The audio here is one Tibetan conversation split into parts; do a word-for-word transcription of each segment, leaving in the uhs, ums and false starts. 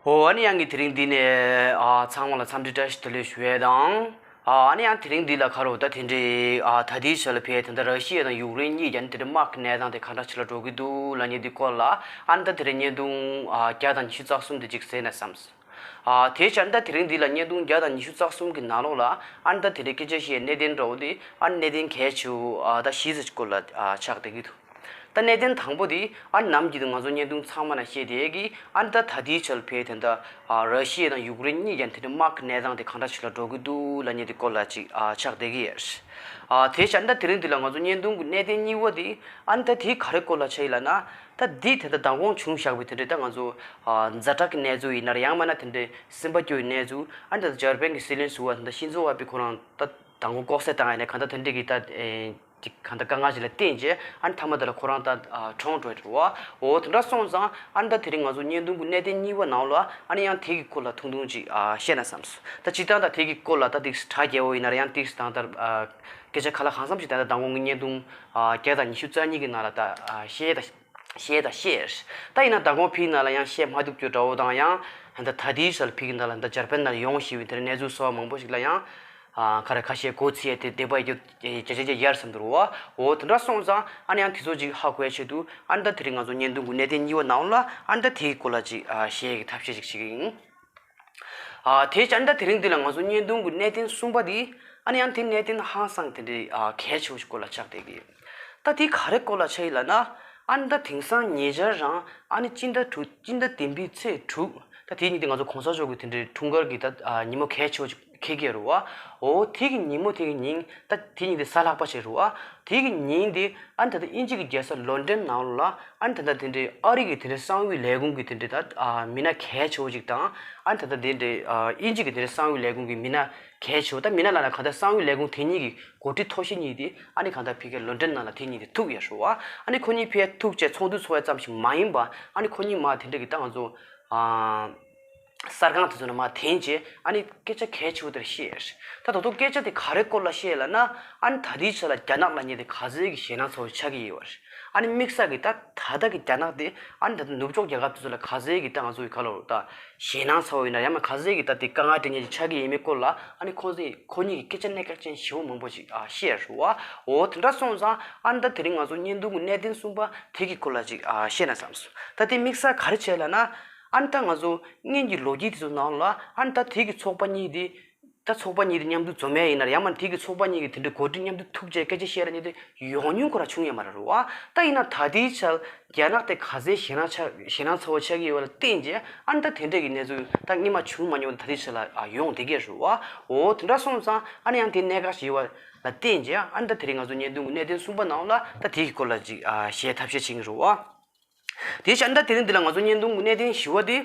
ཨོ་ཨ་ནི་ཡང་གི་དེ་རིང་འདི་ནས་ཨ་ཚང་མ་ལ་འཚམས་འདྲི་བཀྲ་ཤིས་བདེ་ལེགས་ཞུ་ཡས་དང་། ཨ་ཨ་ནི་ཡང་དེ་རིང་འདི་ལ་ཁ་རོག་ད་དེ་འདྲའི་ཨ་ད་ལྟའི་ཆ་ལ་ཕེ་དེ་འདྲ་ར་ཤི་ཡ་དང་ཡུཀ་རེན་གཉིས་ཀྱང་དེ་འདྲའི་དམག་གི་གནས་སྟངས་དེ་ག་འདྲ་ཆ་ལ་འགྲོ་གི་འདུག་ལབ་མཁན་འདི་སྐོར་ལ་ཨ་ནི་ད་དེ་རིང་བརྙན་ཐུང་ཨ་བརྒྱ་དང་ཉི་ཤུ་རྩ་གསུམ་དེ་ཅིག་གཟིགས་ན་བསམས། ཨ་དེ་བྱས་ཨ་ནི་ད་དེ་རིང་འདི་ལ་བརྙན་ཐུང་བརྒྱ་དང་ཉི་ཤུ་རྩ་གསུམ་གི་ནང་ལོགས་ལ་ཨ་ནི་ད་དེ་རིང་སྐད་ཆ་བཤད་གནད་དོན་འདྲ་བོ་དེ་ཨ་ནི་གནད་དོན་གལ་ཆེ་བོ་ཨ་ད་བཞི་ཙམ་སྐོར་ལ་ཨ་ཆགས་བསྡད་ཀྱི་འདུག་ད་གནད་དོན་དང་པོ་དེ་ཨ་ནི་ནམ་རྒྱུན་དུ་ང་ཚོ་བརྙན་ཐུང་ཚང་མ་ན་བཤད་བསྡད་ཀྱི་ཨ་ནི་ད་ད་ལྟའི་ཆ་ལ་ཕེ་དེ་འདྲ་ཨ་ར་ཤི་ཡ་དང་ཡུཀ་རེན་གཉིས་ཀྱང་དེ་འདྲའི་དམག་གི་གནས་སྟངས་དེ་གང་འདྲ་ཞིག་ལ་འགྲོ་གི་འདུག་ལབ་མཁན་དེ་སྐོར་ལ་ཅིག་ཨ་ཆགས་བསྡད་ཀྱི་ཡོད། ཨ་དེ་བྱས་ཨ་ནི་ད་དེ་རིང་འདི་ལ་ང་ཚོ་བརྙན་ཐུང་གི་གནད་དོན་གཉིས་པ་དེ་ཨ་ནི་ད་དེ་ག་རེ་སྐོར་ལ་ཆགས་ཡིན་ལབ་ན། ད་འདི་དེ་འདྲ་མདང་དགོང་བྱུང་བཞག་པའི་དེ་འདྲའི་ད་ང་ཚོ་ཨ་ཛ་དྲག་གི་གནས་ཚུལ་ཡིན་ན་ར་ཡང་མིན་ན་དེ་འདྲའི་སེམས་པ་སྐྱོ་བའི་གནས་ཚུལ་ཨ་ནི་ད་འཇར་པན་གྱི་སྲིད་བློན་ཟུར་པ་དེ་འདྲ་ཤིན་ཛོ་ཨ་བྷེ་ཁོ་རང་ད་མདང་དགོང་ལྐོག་གསོད་བཏང་ཡ་ནས་གང་ལྟར་དེ་འདྲའི་གི་ད་ཨེ་ཅིག་གང་ལྟར་དཀའ་ངལ་ཞིག་ལ་བརྟེན་རྗེས་ཨ་ནི་མཐའ་མ་དེ་ལ་ཁོ་རང་ད་ཨ་གྲོངས་འགྲོ་ཡི་རེད་བ། འོ་དེ་འདྲ་སོང་ཙང་ཨ་ནི་ད་དེ་རིང་ང་ཚོ་བརྙན་ཐུང་གི་གནད་དོན་གཉིས་པ་ནང་ལ་ཨ་ནི་ཡང་དེ་གི་སྐོར་ལ་ཐུང་ཐུང་ཅིག་ཨ་བཤད་ན་བསམས་སོང་། ད་སྤྱིར་བཏང་ད་དེ་གི་སྐོར་ལ་ད་དེ་དྲ་རྒྱས་པོ་ཡིན་ན་ར་ཡང་དེ་དང་ད་ཨ་སྐད་ཆ་ག་ལ་གང་འཚམ་ཅིག་ད་ད་མདང་དགོང་གི་བརྙན་ཐུང་ཨ་བརྒྱ་དང་ཉི་ཤུ་རྩ་གཉིས་གི་ནང་ལ་ད་ཨ་བཤད་ད། བཤད་ད་བཤད། ད་ཡིན་ན་ད་དགོང་ཕི་ནང་ལ་ཡང་བཤད་མ་ཐུབ་རྒྱུ་འདྲ་བོ་དང་ཡང་ད་ད་དེའི་ཞལ་ཕི་གི་ནང་ལ་ད་འཇར་པན་ནང་ཡོང་ཞེས་པའི་དེར་གནས་ཚུལ་སོགས་མང་པོ་ཞིག་ལ་ཡང་ཨ་ག་རེ་ཁ་ཤས་གོ་ཚིག་དེ་བསྡད་པ་ཡོད་རྒྱ་ཆ་ཆ་ཡར་སོང་འདུག་རོ། འོ་དེ་འདྲ་སོང་ཙང་ཨ་ནི་ཡང་དེ་ཚོ་ཅིག་ཧ་གོ་ཡ་ཆེད་དུ་ཨ་ནི་ད་དེ་རིང་ང་ཚོ་བརྙན་ཐུང་གི་གནད་དོན་གཉིས་པ་ནང་ལ་ཨ་ནི་ད་དེའི་སྐོར་ལ་ཅིག་ཨ་བཤད་ཀྱི་ཐབས་ཤེས་ཅིག་བྱེད་ཀྱི་ཡིན། ཨ་དེ་བྱས་ཨ་ནི་ད་དེ་རིང་འདི་ལ་ང་ཚོ་བརྙན་ཐུང་གི་གནད་དོན་གསུམ་པ་དེ་ཨ་ནི་ཡང་དེ་གནད་དོན་ཧང་སང་དེ་འདྲའི་ཨ་གལ་ཆེ་བོ་ཞིག་སྐོར་ལ་ཆགས་བསྡད་ཀྱི་ཡོད། ད་དེ་ག་རེ་སྐོར་ལ་ཆགས་ཡིན་ལབ་ན། ཨ་ནི་ད་དེང་སང་ཉེ་ཆར་རང་ཨ་ནི་སྤྱི་ཟླ་དྲུག་སྤྱི་ཟླ་བདུན་པའི་ཚེས་དྲུག་ད་དེ་ཉིན་དེ་ང་ཚོ་གོང་ས་མཆོག་གི་དེ་འདྲའི་འཁྲུངས་སྐར་གྱི་ད་ཨ་ཉིན་མོ་གལ་ཆེ་བོ་ཞིག་འཁེལ་གྱི་ཡོད་རེད་བ། འོ་དེ་གི་ཉིན་མོ་དེ་གི་ཉིན་ད་དེ་ཉིན་དེ་གཟའ་ལྷག་པ་ཞིག་རེད་བ། དེ་གི་ཉིན་དེ་ཨ་ནི་ད་ལྟ་དབྱིན་ཇི་གི་རྒྱལ་ས་ལོན་ཌོན་ནང་ལ་ཨ་ནི་ད་ལྟ་དེ་འདྲའི་ཨ་རི་གི་དེ་འདྲའི་གསང་བའི་ལས་ཁུངས་ཀྱི་དེ་འདྲའི་ད་ཨ་མི་སྣ་གལ་ཆེ་བོ་ཅིག་དང་ཨ་ནི་ད་ལྟ་དེ་འདྲའི་ཨ་དབྱིན་ཇི་གི་དེ་འདྲའི་གསང་བའི་ལས་ཁུངས་ཀྱི་མི་སྣ་གལ་ཆེ་བོ་ད་མི་སྣ་ལབ་ན་གང་ལྟར་གསང་བའི་ལས་ཁུངས་དེ་གཉིས་ཀྱི་འགོ་ཁྲིད་མཐོ་ཤོས་གཉིས་དེ་ཨ་ནི་གང་ལྟར་ཕ་གིར་ལོན་ཌོན་ནང་ལ་དེ་གཉིས་དེ་ཐུག་ཡོད་རེད་བ། ཨ་ནི་ཁོ་གཉིས་ཕ་གིར་ཐུག་བྱས་ཚོགས་འདུ་ཚོགས་ཡ་ཙམ་ཞིག་མ་ཡིན་པ་ཨ་ནི་ཁོ་གཉིས་མར་དེ་འདྲ་གི་ད་ང་ཚོ་ཨ། གསར་ཁང་དེ་ཚོ་ནང་མར་འཐེན་བྱས་ཨ་ནི་སྐད་ཆ་གལ་ཆེ་བོ་དེ་འདྲ་བཤད་ཡོད་རེད། ད་ད་དུང་སྐད་ཆ་དེ་ག་རེ་སྐོར་ལ་བཤད་ལབ་ན་ཨ་ནི་ད་ལྟའི་ཆ་ལ་རྒྱ་ནག་ལབ་མཁན་དེ་ག་ཚོད་ཀྱི་ཞེད་སྣང་ཚ་བོ་ཆགས་ཀྱི་ཡོད་རེད། ཨ་ནི་དམིགས་བསལ་གྱི་ད་ད་ལྟ་གི་རྒྱ་ནག་དེ་ཨ་ནི་ད་ལྟ་ནུབ་ཕྱོགས་རྒྱལ་ཁབ་དེ་ཚོ་ལ་ག་ཚོད་ཀྱི་ད་ང་ཚོ་གི་ག་ལབ་ད་ཞེད་སྣང་ཚ་བོ་ཡིན་ན་ཡང་མ་ག་ཚོད་ཀྱི་ད་དེ་དཀའ་ངལ་འཕྲད་མཁན་ཅིག་ཆགས་ཀྱི་ཡིན་མིན་སྐོར་ལ་ཨ་ནི་ཁོང་ཚོས་ཁོ་གཉིས་ཀྱི་སྐད་ཆ་གནད་འགག་ཅན་ཞེ་པོ་མང་པོ་ཞིག་ཨ་བཤད་རེད་བ། འོ་དེ་འདྲ་སོང་ཙང་ཨ་ནི་ད་དེ་རིང་ང་ཚོ་བརྙན་ཐུང་གི་གནད་དོན་གསུམ་པ་དེ་གི་སྐོར་ལ་ཅིག་ཨ་བཤད་ན་བསམས་སོང་། ད་དེ་དམིགས་བསལ་ག་རེ་བྱས་ལབ་ན། ཨ་ནི་ད་ང་ཚོ་སྔོན་གྱི་ལོ་རྒྱུས་དེ་ཚོ་ནང་ལ་ཨ་ནི་ད་དེ་གི་ཚོགས་པ་གཉིས་དེ་ད་ཚོགས་པ་གཉིས་དེ་མཉམ་དུ་འཛོམས་ཡ་ཡིན་ན་ཡང་མ་དེ་གི་ཚོགས་པ་གཉིས་ཀྱི་དེ་འདྲའི་འགོ་ཁྲིད་མཉམ་དུ་ཐུག་བྱས་སྐད་ཆ་བཤད་ཡ་གཉིས་དེ་ཡོང་མྱོང་ཁོ་རང་བྱུང་ཡོད་མ་རེད་བ། ད་ཡིན་ན་ད་ལྟའི་ཆར་རྒྱ་ནག་དེ་ག་ཚད་ཞེད་སྣང་ཆགས་ཞེད་སྣང་ཚ་བོ་ཆགས་ཀྱི་ཡོད་པ་ལ་བརྟེན་བྱས་ཨ་ནི་ད་དེ་འདྲའི་གི་གནས་ཚུལ་ད་སྔོན་མ་བྱུང་མ་མྱོང་ད་ལྟའི་ཆར་ལ་ཡོང་བསྡད་ཀྱི་རེད་བ། འོ་དེ་འདྲ་སོང་ཙང་ཨ་ནི་ཡང་དེ་གནད་འགག་ཞིག་ཡོད་པ་ལ་བརྟེན་བྱས་ཨ་ནི་ད་དེ་རིང་ང་ཚོ་བརྙན་ཐུང་གི་གནད་དོན་གསུམ་པ་ནང་ལ་ད་དེ་གི་སྐོར་ལ་ཅིག་བཤད་ཐབས་ཤེས་བྱེད་ཀྱི་རེད་བ། དེ་བྱས་ཨ་ནི་ད་དེ་རིང་འདི་ལ་ང་ཚོ་བརྙན་ཐུང་གི་གནད་དོན་བཞི་པ་དེ།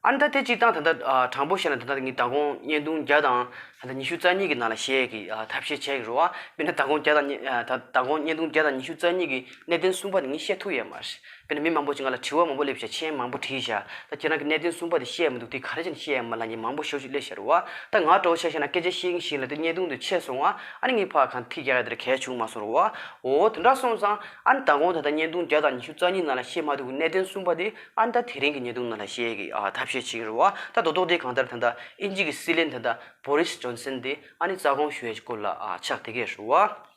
ཨ་ནི་ད་དེ་གཅིག་དང་ད་ལྟ་ཨ་དྲང་པོ་བཤད་ན་ད་ལྟ་ངས་ད་དགོང་བརྙན་ཐུང་བརྒྱ་དང་ད་ལྟ་ཉི་ཤུ་རྩ་གཉིས་ཀྱི་ནང་ལ་བཤད་ཀྱི་ཨ་ཐབས་ཤེས་བྱས་ཀྱི་རེད་བ། དཔེར་ན་ད་དགོང་བརྒྱ་དང་ཉི་ཨ་ད་ད་དགོང་བརྙན་ཐུང་བརྒྱ་དང་ཉི་ཤུ་རྩ་གཉིས་ཀྱི་གནད་དོན་གསུམ་པ་དེ་ངས་བཤད་ཐུབ་ཡོད་མ་རེད། དཔེར་ན་མི་མང་པོ་ཞིག་ང་ལ་དྲི་བ་མང་པོ་སླེབས་ཤག་མཆན་མང་པོ་བྲིས་ཤག་ད་ཁྱེད་རང་གི་གནད་དོན་གསུམ་པ་དེ་བཤད་མི་འདུག་དེ་ག་རེ་བྱས་ནས་བཤད་ཡོད་མ་ལབ་མཁན་མང་པོ་ཞེ་པོ་ཞིག་སླེབས་ཤག་རེད་བ། ད་ང་འདྲ་བོ་ཆ་བཞག་ན་སྐད་ཆ་བཤད་ཀྱིན་བཤད་ལ་དེ་བརྙན་ཐུང་དེ་ཆད་སོང་བ། ཨ་ནི་ངས་ཕར་གང་ཐིག་རྒྱག་ཡ་དེ་གལ་བྱུང་མ་སོང་རེད་བ། འོ་དེ་འདྲ་སོང་ཙང་ཨ་ནི་ད་དགོང་ད་ལྟ་བརྙན་ཐུང་བརྒྱ་དང་ཉི་ཤུ་རྩ་གཉིས་ནང་ལ་བཤད་མ་ཐུབ་ཀྱི་གནད་དོན་གསུམ་པ་དེ་ཨ་ནི་ད་དེ་རིང་གི་བརྙན་ཐུང་ནང་ལ་བཤད་ཀྱི་ཨ་ཐབས་ཤེས་བྱེད་ཀྱི་རེད་བ། ད་རྡོག་རྡོག་དེ་གང་ལྟར་ད་ལྟ་དབྱིན་ཇི་གི་སྲིད་བློན་ད་ལྟ་བོ་རིས་ཇོན་སན་དེ་ཨ་ནི་རྩ་དགོངས་ཞུ་ཡས་ཀྱི་སྐོར་ལ་ཨ་ཆགས་བསྡད་ཀྱི་རེད་བ།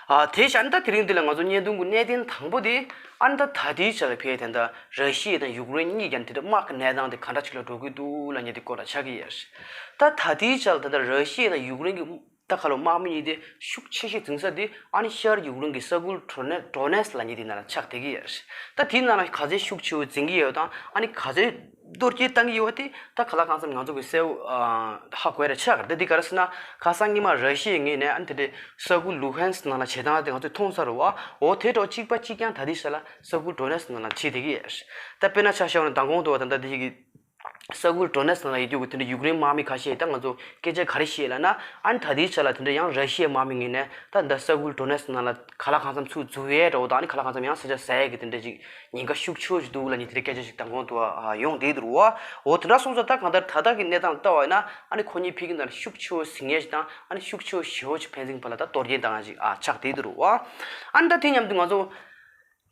ཨ་དེ་བཞིན་ད་དེ་རིང་འདི་ལ་ང་ཚོ་བརྙན་ཐུང་གི་གནད་དོན་དང་པོ་དེ་ཨ་ནི་ད་ད་ལྟའི་ཆ་ལ་ཕེ་དེ་འདྲ་ར་ཤི་ཡ་དང་ཡུཀ་རེན་གཉིས་ཀྱང་དེ་འདྲ་དམག་གི་གནས་སྟངས་དེ་ག་འདྲ་ཅིག་ལ་འགྲོ་གི་འདུག་ལབ་མཁན་དེ་སྐོར་ལ་ཆགས་ཀྱི་ཡོད་རེད། ད་ད་ལྟའི་ཆ་ལ་ད་ལྟ་ར་ཤི་ཡ་དང་ཡུཀ་རེན་གྱི་ད་ཁ་ལོ་དམག་མི་གཉིས་དེ་ཤུགས་ཆེ་ཤོས་འཛིང་ས་དེ་ཨ་ནི་ཤར་ཡུཀ་རེན་གྱི་ས་ཁུལ་ཌོ་ནེ་ཌོ་ནེ་སི་ལབ་མཁན་དེ་ནང་ལ་ཆགས་བསྡད་ཀྱི་ཡོད་རེད། ད་དེའི་ནང་ལ་ག་ཚད་ཤུགས་ཆེ་བོ་འཛིང་གི་ཡོད་དང་ཨ་ནི་ག་ཚད་གཏོར་སྐྱོན་བཏང་གི་ཡོད་པ་དེ་ད་ག་ལ་གང་འཚམ་ང་ཚོ་གི་གསལ་པོ་ཨ་ཧ་གོ་ཡ་རེ་ཆགས་ཀྱི་རེད། ད་འདི་ག་རེ་ཟེར་ན་ཁ་སང་ཉི་མ་ར་ཤི་ཡའི་ངོས་ནས་ཨ་ནི་དེ་འདྲའི་ས་ཁུལ་ལུ་ཧན་སི་ནང་ལ་བྱེད་སྟངས་དེ་ང་ཚོས་མཐོང་ཚར་རེད་བ། འོ་དེ་འདྲ་གཅིག་པ་གཅིག་རྐྱང་ད་ལྟའི་ཆ་ལ་ས་ཁུལ་ཌོ་ནེ་སི་ནང་ལ་བྱེད་བསྡད་ཀྱི་ཡོད་རེད། ད་དཔེར་ན་ཆ་བཞག་ན་མདང་དགོང་དུ་བ་ད་ལྟ་འདི་གི་ས་ཁུལ་ཌོ་ནེ་སི་ནང་ལ་ཡོད་རྒྱུ་གི་དེ་འདྲ་ཡུཀ་རེན་དམག་མི་ཁ་ཤས་ད་ང་ཚོ་སྐད་ཆ་ག་རེ་བཤད་ལབ་ན་ཨ་ནི་ད་ལྟའི་ཆ་ལ་དེ་འདྲ་ཡང་ར་ཤི་ཡའི་དམག་མི་ངོས་ནས་ད་འདི་ས་ཁུལ་ཌོ་ནེ་སི་ནང་ལ་ག་ལ་གང་འཚམ་ཚུར་འཛུལ་ཡས་འདྲ་བོ་དང་ཨ་ནི་ག་ལ་གང་འཚམ་ཡང་ས་ཆ་ཟ་ཡས་ཀྱི་དེ་འདྲ་ཅིག་ཉེན་ཁ་ཤུགས་ཆེ་བོ་ཞིག་འདུག་ལབ་མཁན་དེ་འདྲའི་སྐད་ཆ་ཞིག་མདང་དགོང་དུ་ཨ་ཡོང་བསྡད་འདུག་རེད་བ། འོ་དེ་འདྲ་སོང་ཙང་ད་གང་ལྟར་ད་ལྟ་གི་གནས་སྟངས་ལྟ་བ་ཡིན་ན་ཨ་ནི་ཁོ་གཉིས་ཕི་གི་ནང་ལ་ཤུགས་ཆེ་བོ་ཟིང་ཡས་ཞིག་དང་ཨ་ནི་ཤུགས་ཆེ་བོ་ཞེ་བོ་ཞིག་ཕན་ཚུན་བར་ལ་ད་གཏོར་སྐྱོན་བཏང་ཡས་ཞིག་ཨ་ཆགས་བསྡད་འདུག་རེད་བ། ཨ་ནི་ད་དེ་མཉམ་དུ་ང་ཚོ་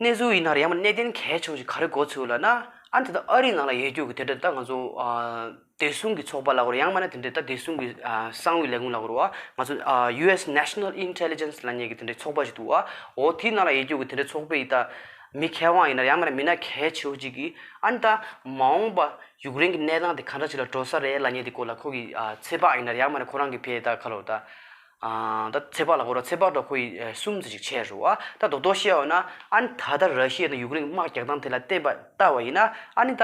གནས་ཚུལ་ཡིན་ན་རེད་ཡང་མ་གནད་དོན་གལ་ཆེ་བོ་ཞིག་ག་རེ་གོ་ཚུལ་ལབ་ན། ཨ་ནི་ད་ལྟ་ཨ་རིའི་ནང་ལ་ཡོད་རྒྱུ་གི་དེ་འདྲ་ད་ང་ཚོ་ཨ་བདེ་སྲུང་གི་ཚོགས་པ་ལབ་དགོས་རེད། ཡང་མིན་ན་དེ་འདྲ་ད་བདེ་སྲུང་གི་ཨ་གསང་བའི་ལས་ཁུངས་ལབ་དགོས་རེད་བ། ང་ཚོ་ཨ་ཡུ་ཨེས་National Intelligence ལབ་མཁན་གྱི་དེ་འདྲའི་ཚོགས་པ་ཞིག་འདུག་བ། འོ་དེའི་ནང་ལ་ཡོད་རྒྱུ་གི་དེ་འདྲའི་ཚོགས་པ་ཡི་ད་མི་མཁས་དབང་ཡིན་ན་ཡང་མིན་ན་མི་སྣ་གལ་ཆེ་བོ་ཅིག་གིས་ཨ་ནི་ད་མ་འོངས་པ་ཡུཀ་རེན་གྱི་གནས་སྟངས་དེ་ག་འདྲ་ཞིག་ལ་འགྲོ་ས་རེད་ལབ་མཁན་དེ་སྐོར་ལ་ཁོ་གི་ཨ་ཚོད་དཔག་ཡིན་ན་ཡང་མིན་ན་ཁོ་རང་གི་ཕའི་ད་ག་ལབ་ད། ཨ་ད་ཚོད་དཔག་ལབ་དགོས་རེད་བ། ཚོད་དཔག་འདྲ་ཁོ་ཡི་ཨ་གསུམ་ཙམ་ཞིག་བྱས་རེད་བ། ད་རྡོག་རྡོག་བཤད་པ་ན་ཨ་ནི་ད་ལྟ་ར་ཤི་ཡ་དང་ཡུཀ་རེན་གྱི་དམག་རྒྱག་སྟངས་དེ་ལ་བལྟས་པ་ལྟ་བ་ཡིན་ན་ཨ་ནི་ད།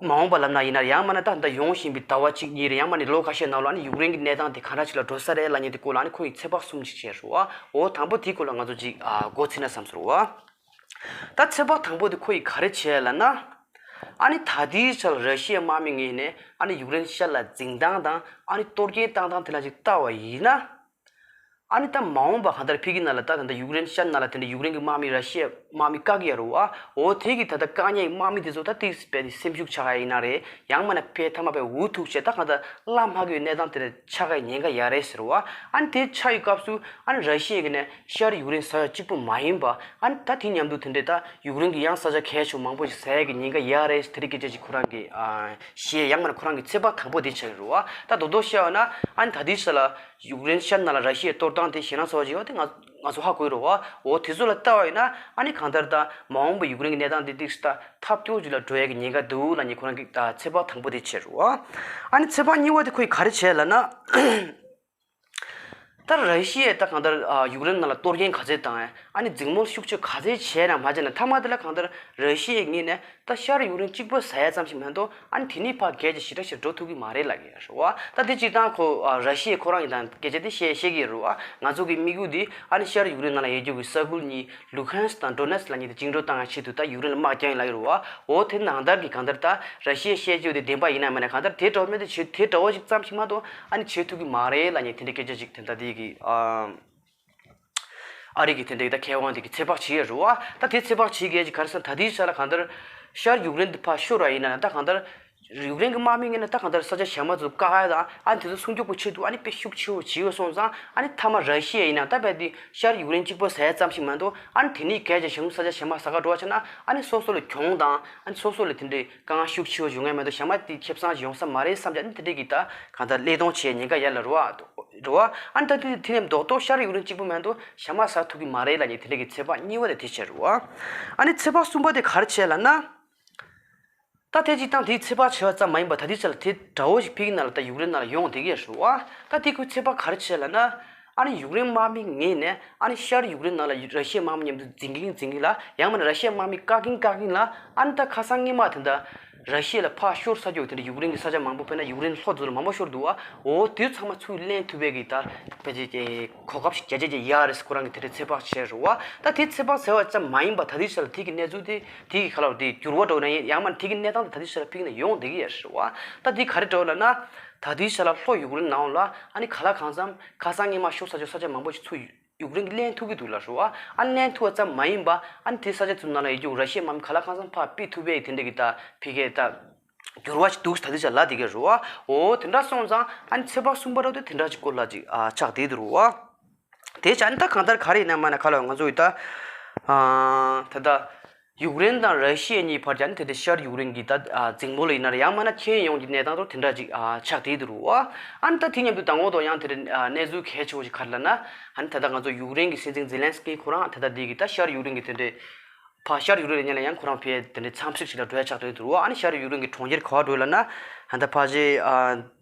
མ་འོངས་པ་ལབ་ན་ཡིན་ན་ཡང་མིན་ན་ད་ད་ཡོང་བཞིན་པའི་ཟླ་བ་གཅིག་གཉིས་རེད། ཡང་མིན་ན་ལོ་ཁ་ཤས་ནང་ལ་ཨ་ནི་ཡུཀ་རེན་གྱི་གནས་སྟངས་དེ་ག་འདྲ་ཞིག་ལ་འགྲོ་ས་རེད་ལབ་མཁན་དེ་སྐོར་ལ་ཨ་ནི་ཁོ་ཡི་ཚོད་དཔག་གསུམ་ཞིག་བྱས་རེད་བ། འོ་དང་པོ་དེའི་སྐོར་ལ་ང་ཚོ་ཅིག་ཨ་མགོ་ཚིག་ན་བསམ་སོང་བ། ད་ཚོད་དཔག་དང་པོ་དེ་ཁོ་ཡི་ག་རེ་བྱས་ལབ་ན། ཨ་ནི་ད་ལྟའི་ཆར་ར་ཤི་ཡའི་དམག་མི་ངོས་ནས་ཨ་ནི་ཡུཀ་རེན་ཤར་ལ་འཛིན་སྟངས་དང་ཨ་ནི་གཏོར་སྐྱོན་བཏང་སྟངས་དེ་ལ་ཅིག་ལྟ་བ་ཡིན་ན། ཨ་ནི་ད་མ་འོངས་པ་གང་ལྟར་ཕ་གི་ནང་ལ་ད་ད་ལྟ་ཡུཀ་རེན་ཤར་ནང་ལ་དེ་འདྲ་ཡུཀ་རེན་གྱི་དམག་མི་ར་ཤི་ཡའི་དམག་མི་བཀག་གི་ཡོད་རེད་བ། འོ་དེ་གི་ད་ལྟ་བཀག་ཉེས་དམག་མི་དེ་ཚོ་ད་ཏིག་སྤེ་དེ་སེམས་ཤུགས་ཆག་ཡ་ཡིན་ན་རེད། ཡང་མིན་ན་ཕའི་མཐའ་མ་ཕའི་འུ་ཐུག་བྱས་ད་གང་ལྟར་བླ་མ་གི་གནས་སྟངས་དེ་འདྲ་ཆགས་ཀྱི་ཉེན་ཁ་ཡོད་རེད་ཟེར་བ། ཨ་ནི་དེ་ཆགས་ཡོད་སྐབས་སུ་ཨ་ནི་ར་ཤི་ཡ་གི་ནས་ཤར་ཡུཀ་རེན་ཟ་ཡ་གཅིག་པུ་མ་ཡིན་པ། ཨ་ནི་ད་དེ་མཉམ་དུ་དེ་འདྲའི་ད་ཡུཀ་རེན་གྱི་ཡང་ས་ཆ་གལ་ཆེ་བ་མང་པོ་ཞིག་ཟ་ཡ་གི་ཉེན་ཁ་ཡོད་རེད་ཟེར་དེ་འདྲའི་སྐད་ཆ་ཞིག་ཁོ་རང་གི་ཨ་བཤད་ཡང་མིན་ན་ཁོ་རང་གི་ཚོད་དཔག་དང་པོ་དེ་ཆགས་ཡོད་རེད་བ། ད་རྡོག་རྡོག་བཤད་པ་ན་ཨ་ནི་ད་ལྟའི་ཆ་ལ་ཡུཀ་རེན་ཤར་ནང་ལ་ར་ཤི་ཡའི་གཏོར་སྟངས་དེ་ཞེད་སྣང་ཚ་བ་ཞིག་ཡོད་དེ་ང་ང་ཚོ་ཧ་གོ་ཡོད་རེད་བ། འོ་དེ་ཚོ་ལ་ལྟ་བ་ཡིན་ན་ཨ་ནི་གང་ལྟར་ད་མ་འོངས་པའི་ཡུཀ་རེན་གྱི་གནས་སྟངས་དེ་ཏིག་ཙམ་ད་ཐབས་སྐྱོ་ཅིག་ལ་འགྲོ་ཡ་གི་ཉེན་ཁ་འདུག་ལབ་མཁན་ཁོ་རང་གི་ད་ཚོད་དཔག་དང་པོ་དེ་བྱས་རེད་བ། ཨ་ནི་ཚོད་དཔག་གཉིས་པ་དེ་ཁོས་ག་རེ་བྱས་ལབ་ན། ད་ར་ཤི་ཡས་ད་གང་ལྟར་ཨ་ཡུཀ་རེན་ནང་ལ་གཏོར་སྐྱོན་ག་ཚད་བཏང་ཡ། ཨ་ནི་འཛིང་མོ་ཤུགས་ཆེ་ག་ཚད་བྱས་ན་མ་བྱས་ན་མཐའ་མ་དེ་ལ་གང་ལྟར་ར་ཤི་ཡའི་ངོས་ནས་ད་ཤར་ཡུཀ་རེན་གཅིག་པོ་ཟ་ཡ་ཙམ་ཞིག་མ་གཏོགས་ཨ་ནི་དེ་ནས་ཕར་རྒྱལ་གྱི་ཞེ་དྲག་ཞིག་འགྲོ་ཐུབ་ཀྱི་མ་རེད་ལབ་ཀྱི་ཡོད་རེད་བ། ད་དེ་སྤྱིར་བཏང་ཁོ་ཨ་ར་ཤི་ཡས་ཁོ་རང་གིས་ད་སྐད་ཆ་དེ་བཤད་བཤད་ཀྱི་ཡོད་རེད་བ། ང་ཚོ་གི་དམིགས་ཡུལ་དེ་ཨ་ནི་ཤར་ཡུཀ་རེན་ནང་ལ་ཡོད་རྒྱུ་གི་ས་ཁུལ་གཉིས་ལུ་ཧན་སི་དང་ཌོ་ནེ་སི་ལབ་མཁན་དེ་བཅིངས་འགྲོལ་བཏང་ཡ་ཆེད་དུ་ད་ཡུཀ་རེན་ལ་དམག་རྒྱག་ཡིན་ལབ་ཀྱི་རེད་བ། འོ་དེ་ནང་ལྟར་གྱི་གང་ལྟར་ད་ར་ཤི་ཡས་བཤད་རྒྱུ་དེ་བདེན་པ་ཡིན་ན་མིན་ན་གང་ལྟར་དེ་འདྲ་བོ་མེད་དེ་བྱེད་དེ་འདྲ་བོ་ཞིག་ཙམ་ཞིག་མ་གཏོགས་ཨ་ནི་བྱེད་ཐུབ་ཀྱི་མ་རེད་ལབ་མཁན་དེ་འདྲའི་སྐད་ཆ་ཞིག་དེ་ད་དེ་གི་ཨ་ཨ་རི་གི་དེ་འདྲའི་ད་མཁས་དབང་དེ་གི་ཚོད་དཔག་བྱེད་ཡས་རེད་བ། ད་དེ་ཚོད་དཔག་བྱེད་མཁན་ཞིག་ག་རེ་ཟེར་ན་ད་ལྟའི་ཆ་ལ་གང་ལྟར་ཤར་ཡུཀ་རེན་དེ་ཕར་ཤོར་བ་ཡིན་ན་ད་གང་ལྟར་ཡུཀ་རེན་གྱི་དམག་མི་ངོས་ནས་ད་གང་ལྟར་ས་ཆ་གཞན་པ་ཚོ་བཀག་ཡ་དང་ཨ་ནི་དེ་ཚོ་སྲུང་སྐྱོབ་ཀྱི་ཆེད་དུ་ཨ་ནི་དཔེ་ཤུགས་ཆེ་བོ་བྱས་ཡོད་སོང་ཙང་ཨ་ནི་མཐའ་མ་ར་ཤི་ཡ་ཡིན་ན་ད་རྦད་དེ་ཤར་ཡུཀ་རེན་གཅིག་པོ་ཟ་ཡ་ཙམ་ཞིག་མ་གཏོགས་ཨ་ནི་དེ་ནས་གལ་ཆེ་ཞིང་ས་ཆ་གཞན་པ་ཟ་ག་འགྲོ་བ་བྱས་ན་ཨ་ནི་སོ་སོ་ལ་གྱོང་དང་ཨ་ནི་སོ་སོ་ལ་དེ་འདྲའི་དཀའ་ངལ་ཤུགས་ཆེ་བོ་བྱུང་ངེས་མ་གཏོགས་གཞན་པ་དེ་ཁེ་བཟང་ཞིག་ཡོང་ས་མ་རེད་བསམ་ཀྱང་ཨ་ནི་དེ་འདྲའི་གི་ད་གང་ལྟར་བློས་གཏོང་བྱེད་ཉེན་ཁ་ཡོད་ལ་རེད་བ། རེད་བ། ཨ་ནི་ད་དེ་དེ་ནས་རྡོག་རྡོག་ཤར་ཡུཀ་རེན་གཅིག་པོ་མ་གཏོགས་གཞན་པ་ཟ་ཐུབ་ཀྱི་མ་རེད་ལབ་མཁན་དེ་འདྲའི་གི་ཚོད་དཔག་གཉིས་པ་དེ་དེ་བྱས་རེད་བ། ཨ་ནི་ཚོད་དཔག་གསུམ་པ་དེ་ག་རེ་བྱས་ལབ་ན། ད་དེ་སྤྱིར་བཏང་དེའི་ཚོད་དཔག་བྱས་པ་ཙམ་མ་ཡིན་པར་ད་ལྟའི་ཆ་ལ་དེ་འདྲ་བོ་ཞིག་ཕ་གི་ནང་ལ་ད་ཡུཀ་རེན་ནང་ལ་ཡོང་བསྡད་ཀྱི་ཡོད་རེད་བ། ད་དེ་ཁོའི་ཚོད་དཔག་ག་རེ་བྱས་ལབ་ན། ཨ་ནི་ཡུཀ་རེན་དམག་མི་ངོས་ནས་ཨ་ནི་ཤར་ཡུཀ་རེན་ནང་ལ་ར་ཤི་ཡའི་དམག་མི་མཉམ་དུ་འཛིང་གིན་འཛིང་གིན་ལ་ཡང་མིན་ན་ར་ཤི་ཡའི་དམག་མི་བཀག་གིན་བཀག་གིན་ལ་ཨ་ནི་ད་ཁ་སང་སྔོན་མ་དེ་འདྲ་ར་ཤི་ཡ་ལ་ཕར་ཤོར་ས་ཆ་དེ་འདྲ་ཡུཀ་རེན་གྱི་ས་ཆ་མང་པོ་དཔེར་ན་ཡུཀ་རེན་ལྷོ་ཚོ་ལ་མང་པོ་ཤོར་འདུག་བ། འོ་དེ་ཚང་མ་ཚུར་ལེན་ཐུབ་པའི་གི་ད་ཕལ་ཆེར་གོ་སྐབས་ཤིག་རྒྱ་ཆེ་ཆེ་ཡོད་རེད་ཟེར་ཁོ་རང་གིས་དེ་འདྲའི་ཚོད་དཔག་བྱས་རེད་བ། ད་དེ་ཚོད་དཔག་བྱས་པ་ཙམ་མ་ཡིན་པར་ད་ལྟའི་ཆ་ལ་དེ་གི་གནས་ཚུལ་དེ་དེ་གི་ཁ་ལོ་དེ་འགྱུར་བ་འགྲོ་ན་ཡང་མིན་ན་དེ་གི་གནས་སྟངས་དེ་ད་ལྟའི་ཆ་ལ་ཕ་གི་ནས་ཡོང་བསྡད་ཀྱི་ཡོད་རེད་བ། ད་དེ་ག་རེ་འགྲོ་ལབ་ན། ད་ལྟའི་ཆ་ལ་ལྷོ་ཡུཀ་རེན་ནང་ལ་ཨ་ནི་ག་ལ་གང་འཚམ་ཁ་སང་སྔོན་མ་ཤོར་ས་ཆ་ས་ཆ་མང་པོ་ཞིག་ཚུར་ཡུཀ་རེན་གྱིས་ལེན་ཐུབ་ཀྱི་འདུག་ལབ་རེད་བ། ཨ་ནི་ལེན་ཐུབ་པ་ཙམ་མ་ཡིན་པ་ཨ་ནི་དེ་ས་ཆ་ཚོའི་ནང་ལ་ཡོད་རྒྱུ་ར་ཤི་ཡའི་དམག་མི་ག་ལ་གང་འཚམ་ཕར་ཕུད་ཐུབ་པའི་དེ་འདྲ་གི་ད་ཕ་གིའི་ད་འགྱུར་བ་ཞིག་འདུག་ད་ལྟའི་ཆ་ལ་དེ་ག་རེད་བ། འོ་དེ་འདྲ་སོང་ཙང་ཨ་ནི་ཚོད་དཔག་གསུམ་པ་ར་དེ་དེ་འདྲ་ཞིག་སྐོར་ལ་ཅིག་ཨ་ཆགས་བསྡད་འདུག་རེད་བ། དེ་བྱས་ཨ་ནི་ད་གང་ལྟར་ག་རེ་ཡིན་ན་མིན་ན་ག་ལ་ང་ཚོ་ཡི་ད་ཨ་ད་ལྟ། ཡུཀ་རེན་དང་ར་ཤི་ཡ་གཉིས་བར་གྱི་ཨ་ནི་དེ་འདྲའི་ཤར་ཡུཀ་རེན་གྱི་ད་ཨ་འཛིང་མོ་ལ་ཡིན་ན་རེད། ཡང་མིན་ན་ཁྱོན་ཡོངས་ཀྱི་གནས་སྟངས་ཐོག་དེ་འདྲ་ཅིག་ཨ་ཆགས་བསྡད་འདུག་རེད་བ། ཨ་ནི་ད་དེ་མཉམ་དུ་མདང་དགོང་ཐོག་ཡང་དེ་འདྲའི་ཨ་གནས་ཚུལ་གལ་ཆེ་བོ་ཞིག་ག་རེ་ལབ་ན། ཨ་ནི་ད་ལྟ་ང་ཚོ་ཡུཀ་རེན་གྱི་སྲིད་འཛིན་ཛེ་ལན་སི་ཀི་ཁོ་རང་ད་ལྟ་འདི་གི་ད་ཤར་ཡུཀ་རེན་གྱི་དེ་འདྲའི་ཕ་ཤར་ཡུཀ་རེན་ལ་ཉེ་ལ་ཡང་ཁོ་རང་ཕའི་དེ་འདྲའི་འཚམས་གཟིགས་ཤིག་ལ་འགྲོ་ཡ་ཆགས་བསྡད་འདུག་རེད་བ། ཨ་ནི་ཤར་ཡུཀ་རེན་གྱི་གྲོང་ཁྱེར་ག་པར་འགྲོ་ལབ་ན། ཨ་ནི་ད་ཕ་ཇེ་ཨ།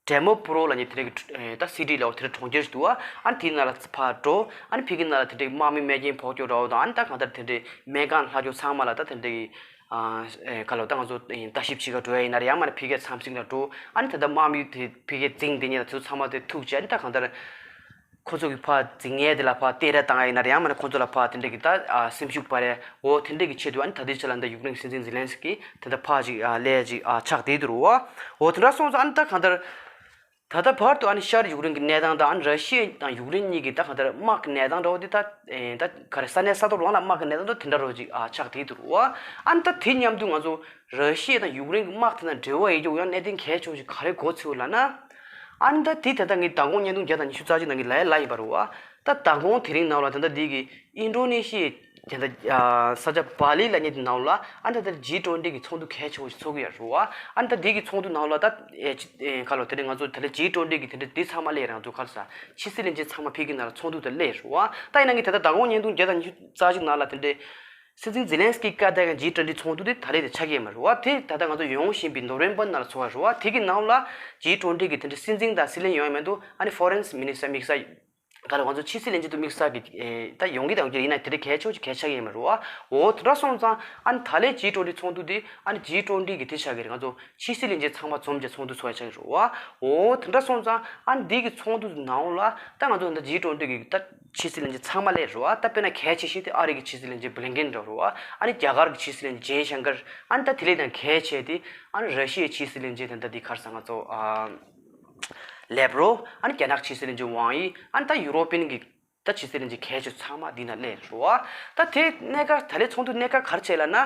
ཌེ་མོ་པུ་རོ་ལབ་མཁན་དེ་འདྲ་གི་ཨེ་ད་སི་ཊི་ལབ་དེ་འདྲ་གྲོང་ཁྱེར་ཞིག་འདུག་བ། ཨ་ནི་དེའི་ནང་ལ་ཕར་འགྲོ། ཨ་ནི་ཕ་གི་ནང་ལ་དེ་འདྲའི་དམག་མི་རྨས་སྐྱོན་ཕོག་རྒྱུ་འདྲ་བོ་དང་ཨ་ནི་ད་གང་ལྟར་དེ་འདྲའི་སྨན་ཁང་ལྷག་རྒྱུ་ཚང་མ་ལ་ད་དེ་འདྲའི་ཨ་ཨེ་ག་ལབ་ད་ང་ཚོ་ཨེ་ལྟ་ཞིབ་བྱེད་ག་འགྲོ་ཡ་ཡིན་ན་རེད། ཡང་མིན་ན་ཕ་གིའི་འཚམས་གཟིགས་ལ་འགྲོ། ཨ་ནི་ད་ལྟ་དམག་མི་དེ་ཕ་གིས་འཛིང་དེ་ཉིད་ལ་དེ་ཚོ་ཚང་མ་དེ་ཐུག་བྱས་ཨ་ནི་ད་གང་ལྟར་ཁོ་ཚོ་གི་ཕར་འཛིང་ཡས་དེ་ལ་ཕར་སྟེར་ཡ་བཏང་ཡ་ཡིན་ན་རེད། ཡང་མིན་ན་ཁོ་ཚོ་ལ་ཕར་དེ་འདྲ་གི་ད་ཨ་སེམས་ཤུགས་སྤར་ཡ་འོ་དེ་འདྲ་གི་ཆེད་དུ་ཨ་ནི་ད་ལྟའི་ཆ་ལ་ད་ཡུཀ་རེན་སྲིད་འཛིན་ཛེ་ལན་སི་ཀི་ད་ལྟ་ཕར་ཅིག་ཨ་སླེབས་ཅིག་ཨ་ཆགས་བསྡད་འདུག་རེད་བ། འོ་དེ་འདྲ་སོང་ཙང་ཨ་ནི་ད་གང་ལྟར། ད་ལྟ་བར་དུ་ཨ་ནི་ཤར་ཡུཀ་རེན་གྱི་གནས་སྟངས་དང་ཨ་ནི་ར་ཤི་ཡ་དང་ཡུཀ་རེན་གཉིས་ཀྱི་ད་གང་ལྟར་དམག་གི་གནས་སྟངས་འདྲ་བོ་དེ་ད་ཨེ་ད་ག་རེ་ས་གནས་ས་ཐོག་རང་ལ་དམག་གི་གནས་སྟངས་འདྲ་དེ་འདྲ་རོ་ཅིག་ཨ་ཆགས་བསྡད་འདུག་རེད་བ། ཨ་ནི་ད་དེ་མཉམ་དུ་ང་ཚོ་ར་ཤི་ཡ་དང་ཡུཀ་རེན་གྱི་དམག་དེ་དང་འབྲེལ་བ་ཡོད་རྒྱུ་ཡང་གནད་དོན་གལ་ཆེ་བོ་ཞིག་ག་རེ་གོ་ཚུལ་ལབ་ན། ཨ་ནི་ད་དེ་ད་ལྟ་ངས་མདང་དགོང་བརྙན་ཐུང་བརྒྱ་དང་ཉི་ཤུ་རྩ་གཅིག་ནང་གི་ལབ་ཡ་ལབ་ཡིན་པ་རེད་བ། ད་མདང་དགོང་དེ་རིང་ནང་ལ་ད་ལྟ་འདི་གི་ཨིན་ཌོ་ནེ་ཤི་ཡའི་ དེ་འདྲ་ས་ཆ་བ་ལི་ལབ་མཁན་དེ་ནང་ལ་ཨ་ནི་ད་ལྟ་ཇི་ཊུ་ཝེན་ཊི་གི་ཚོགས་འདུ་གལ་ཆེ་བོ་ཞིག་ཚོགས་ཀྱི་ཡོད་རེད་བ། ཨ་ནི་ད་འདི་གི་ཚོགས་འདུ་ནང་ལ་ད་ཨེ་ཅི་ཨེ་ག་ལོ་དེ་འདྲ་ང་ཚོ་དེ་འདྲ་ཇི་ཊུ་ཝེན་ཊི་གི་དེ་འདྲ་འདི་ཚང་མ་སླེབས་རེད། ང་ཚོ་ག་རེ་ཟ་ཕྱི་སྲིད་བློན་ཆེན་ཚང་མ་ཕ་གི་ནང་ལ་ཚོགས་འདུ་དེ་སླེབས་རེད་བ། ད་ཡིན་ན་ངས་ད་ལྟ་ཟླ་གོང་བརྙན་ཐུང་བརྒྱ་དང་ཉི་ཤུ་རྩ་གཅིག་ནང་ལ་དེ་འདྲ་སྲིད་འཛིན་ཛེ་ལན་སི་ཀི་བཀའ་བསྟན་མཁན་ཇི་ཊུ་ཝེན་ཊི་ཚོགས་འདུ་དེ་ད་རེས་དེ་ཆགས་ཀྱི་ཡོད་མ་རེད་བ། དེ་ད་ལྟ་ང་ཚོ་ཡོང་བཞིན་པའི་ནོ་ཝེམ་བར་ནང་ལ་ཚོགས་པ་རེད་བ། དེ་གི་ནང་ལ་ཇི་ཊུ་ཝེན་ཊི་གི་དེ་འདྲ་སྲིད་འཛིན་དང་སྲིད་བློན་ཡོང་ཡ་མེད་འདུག་ཨ་ནི་ཕོ་རེན་སི་མི་ནི་སི་ཊར་དམིགས་བསལ་ག་ལ་ང་ཚོ་ཕྱི་སྲིད་བློན་ཆེན་དུ་དམིགས་བསལ་གྱི་ཨེ་ད་ཡོང་གི་དང་ཡོང་གི་ཡིན་ན་དེ་འདྲ་གལ་ཆེ་ཆེ་གལ་ཆགས་ཀྱི་ཡོད་མ་རེད་བ། འོ་དེ་འདྲ་སོང་ཙང་ཨ་ནི་ད་ལོའི་ཇི་ཊུ་ཝེན་ཊི་ཚོགས་འདུ་དེ་ཨ་ནི་ཇི་ཊུ་ཝེན་ཊི་གི་དེ་ཆགས་ཀྱི་རེད། ང་ཚོ་ཕྱི་སྲིད་བློན་ཆེན་ཚང་མ་འཛོམས་བྱས་ཚོགས་འདུ་ཚོགས་ཡ་ཆགས་ཀྱི་རེད་བ། འོ་དེ་འདྲ་སོང་ཙང་ཨ་ནི་འདི་གི་ཚོགས་འདུ་ནང་ལ་ད་ང་ཚོ་ད་ཇི་ཊུ་ཝེན་ཊི་གི་ད་ཕྱི་སྲིད་བློན་ཆེན་ཚང་མ་སླེབས་རེད་བ། ད་དཔེར་ན་གལ་ཆེ་ཤོས་དེ་ཨ་རི་གི་ཕྱི་སྲིད་བློན་ཆེན་བྷི་ལིན་ཀེན་འདྲ་རེད་བ། ཨ་ནི་རྒྱ་གར་གི་ཕྱི་སྲིད་བློན་ཆེན་ཇེ་ཤང་ཀར། ཨ་ནི་ད་དེ་ལས་ཀྱང་གལ་ཆེ་དེ་ཨ་ནི་ར་ཤི་ཡའི་ཕྱི་སྲིད་བློན་ཆེན་དེ་ད་འདི་ག་རེ་ཟ་ང་ཚོ་ཨ། ལེབ་རོ། ཨ་ནི་རྒྱ་ནག་ཕྱི་སྲིད་བློན་ཆེན་ཝང་ཡི། ཨ་ནི་ད་ཡུ་རོ་པན་གྱི་ད་ཕྱི་སྲིད་བློན་ཆེན་གལ་ཆེ་ཚང་མ་འདི་ན་སླེབས་རེད་བ། ད་དེ་གནད་འགག་ད་ལོའི་ཚོགས་འདུ་གནད་འགག་ག་རེ་བྱས་ལབ་ན།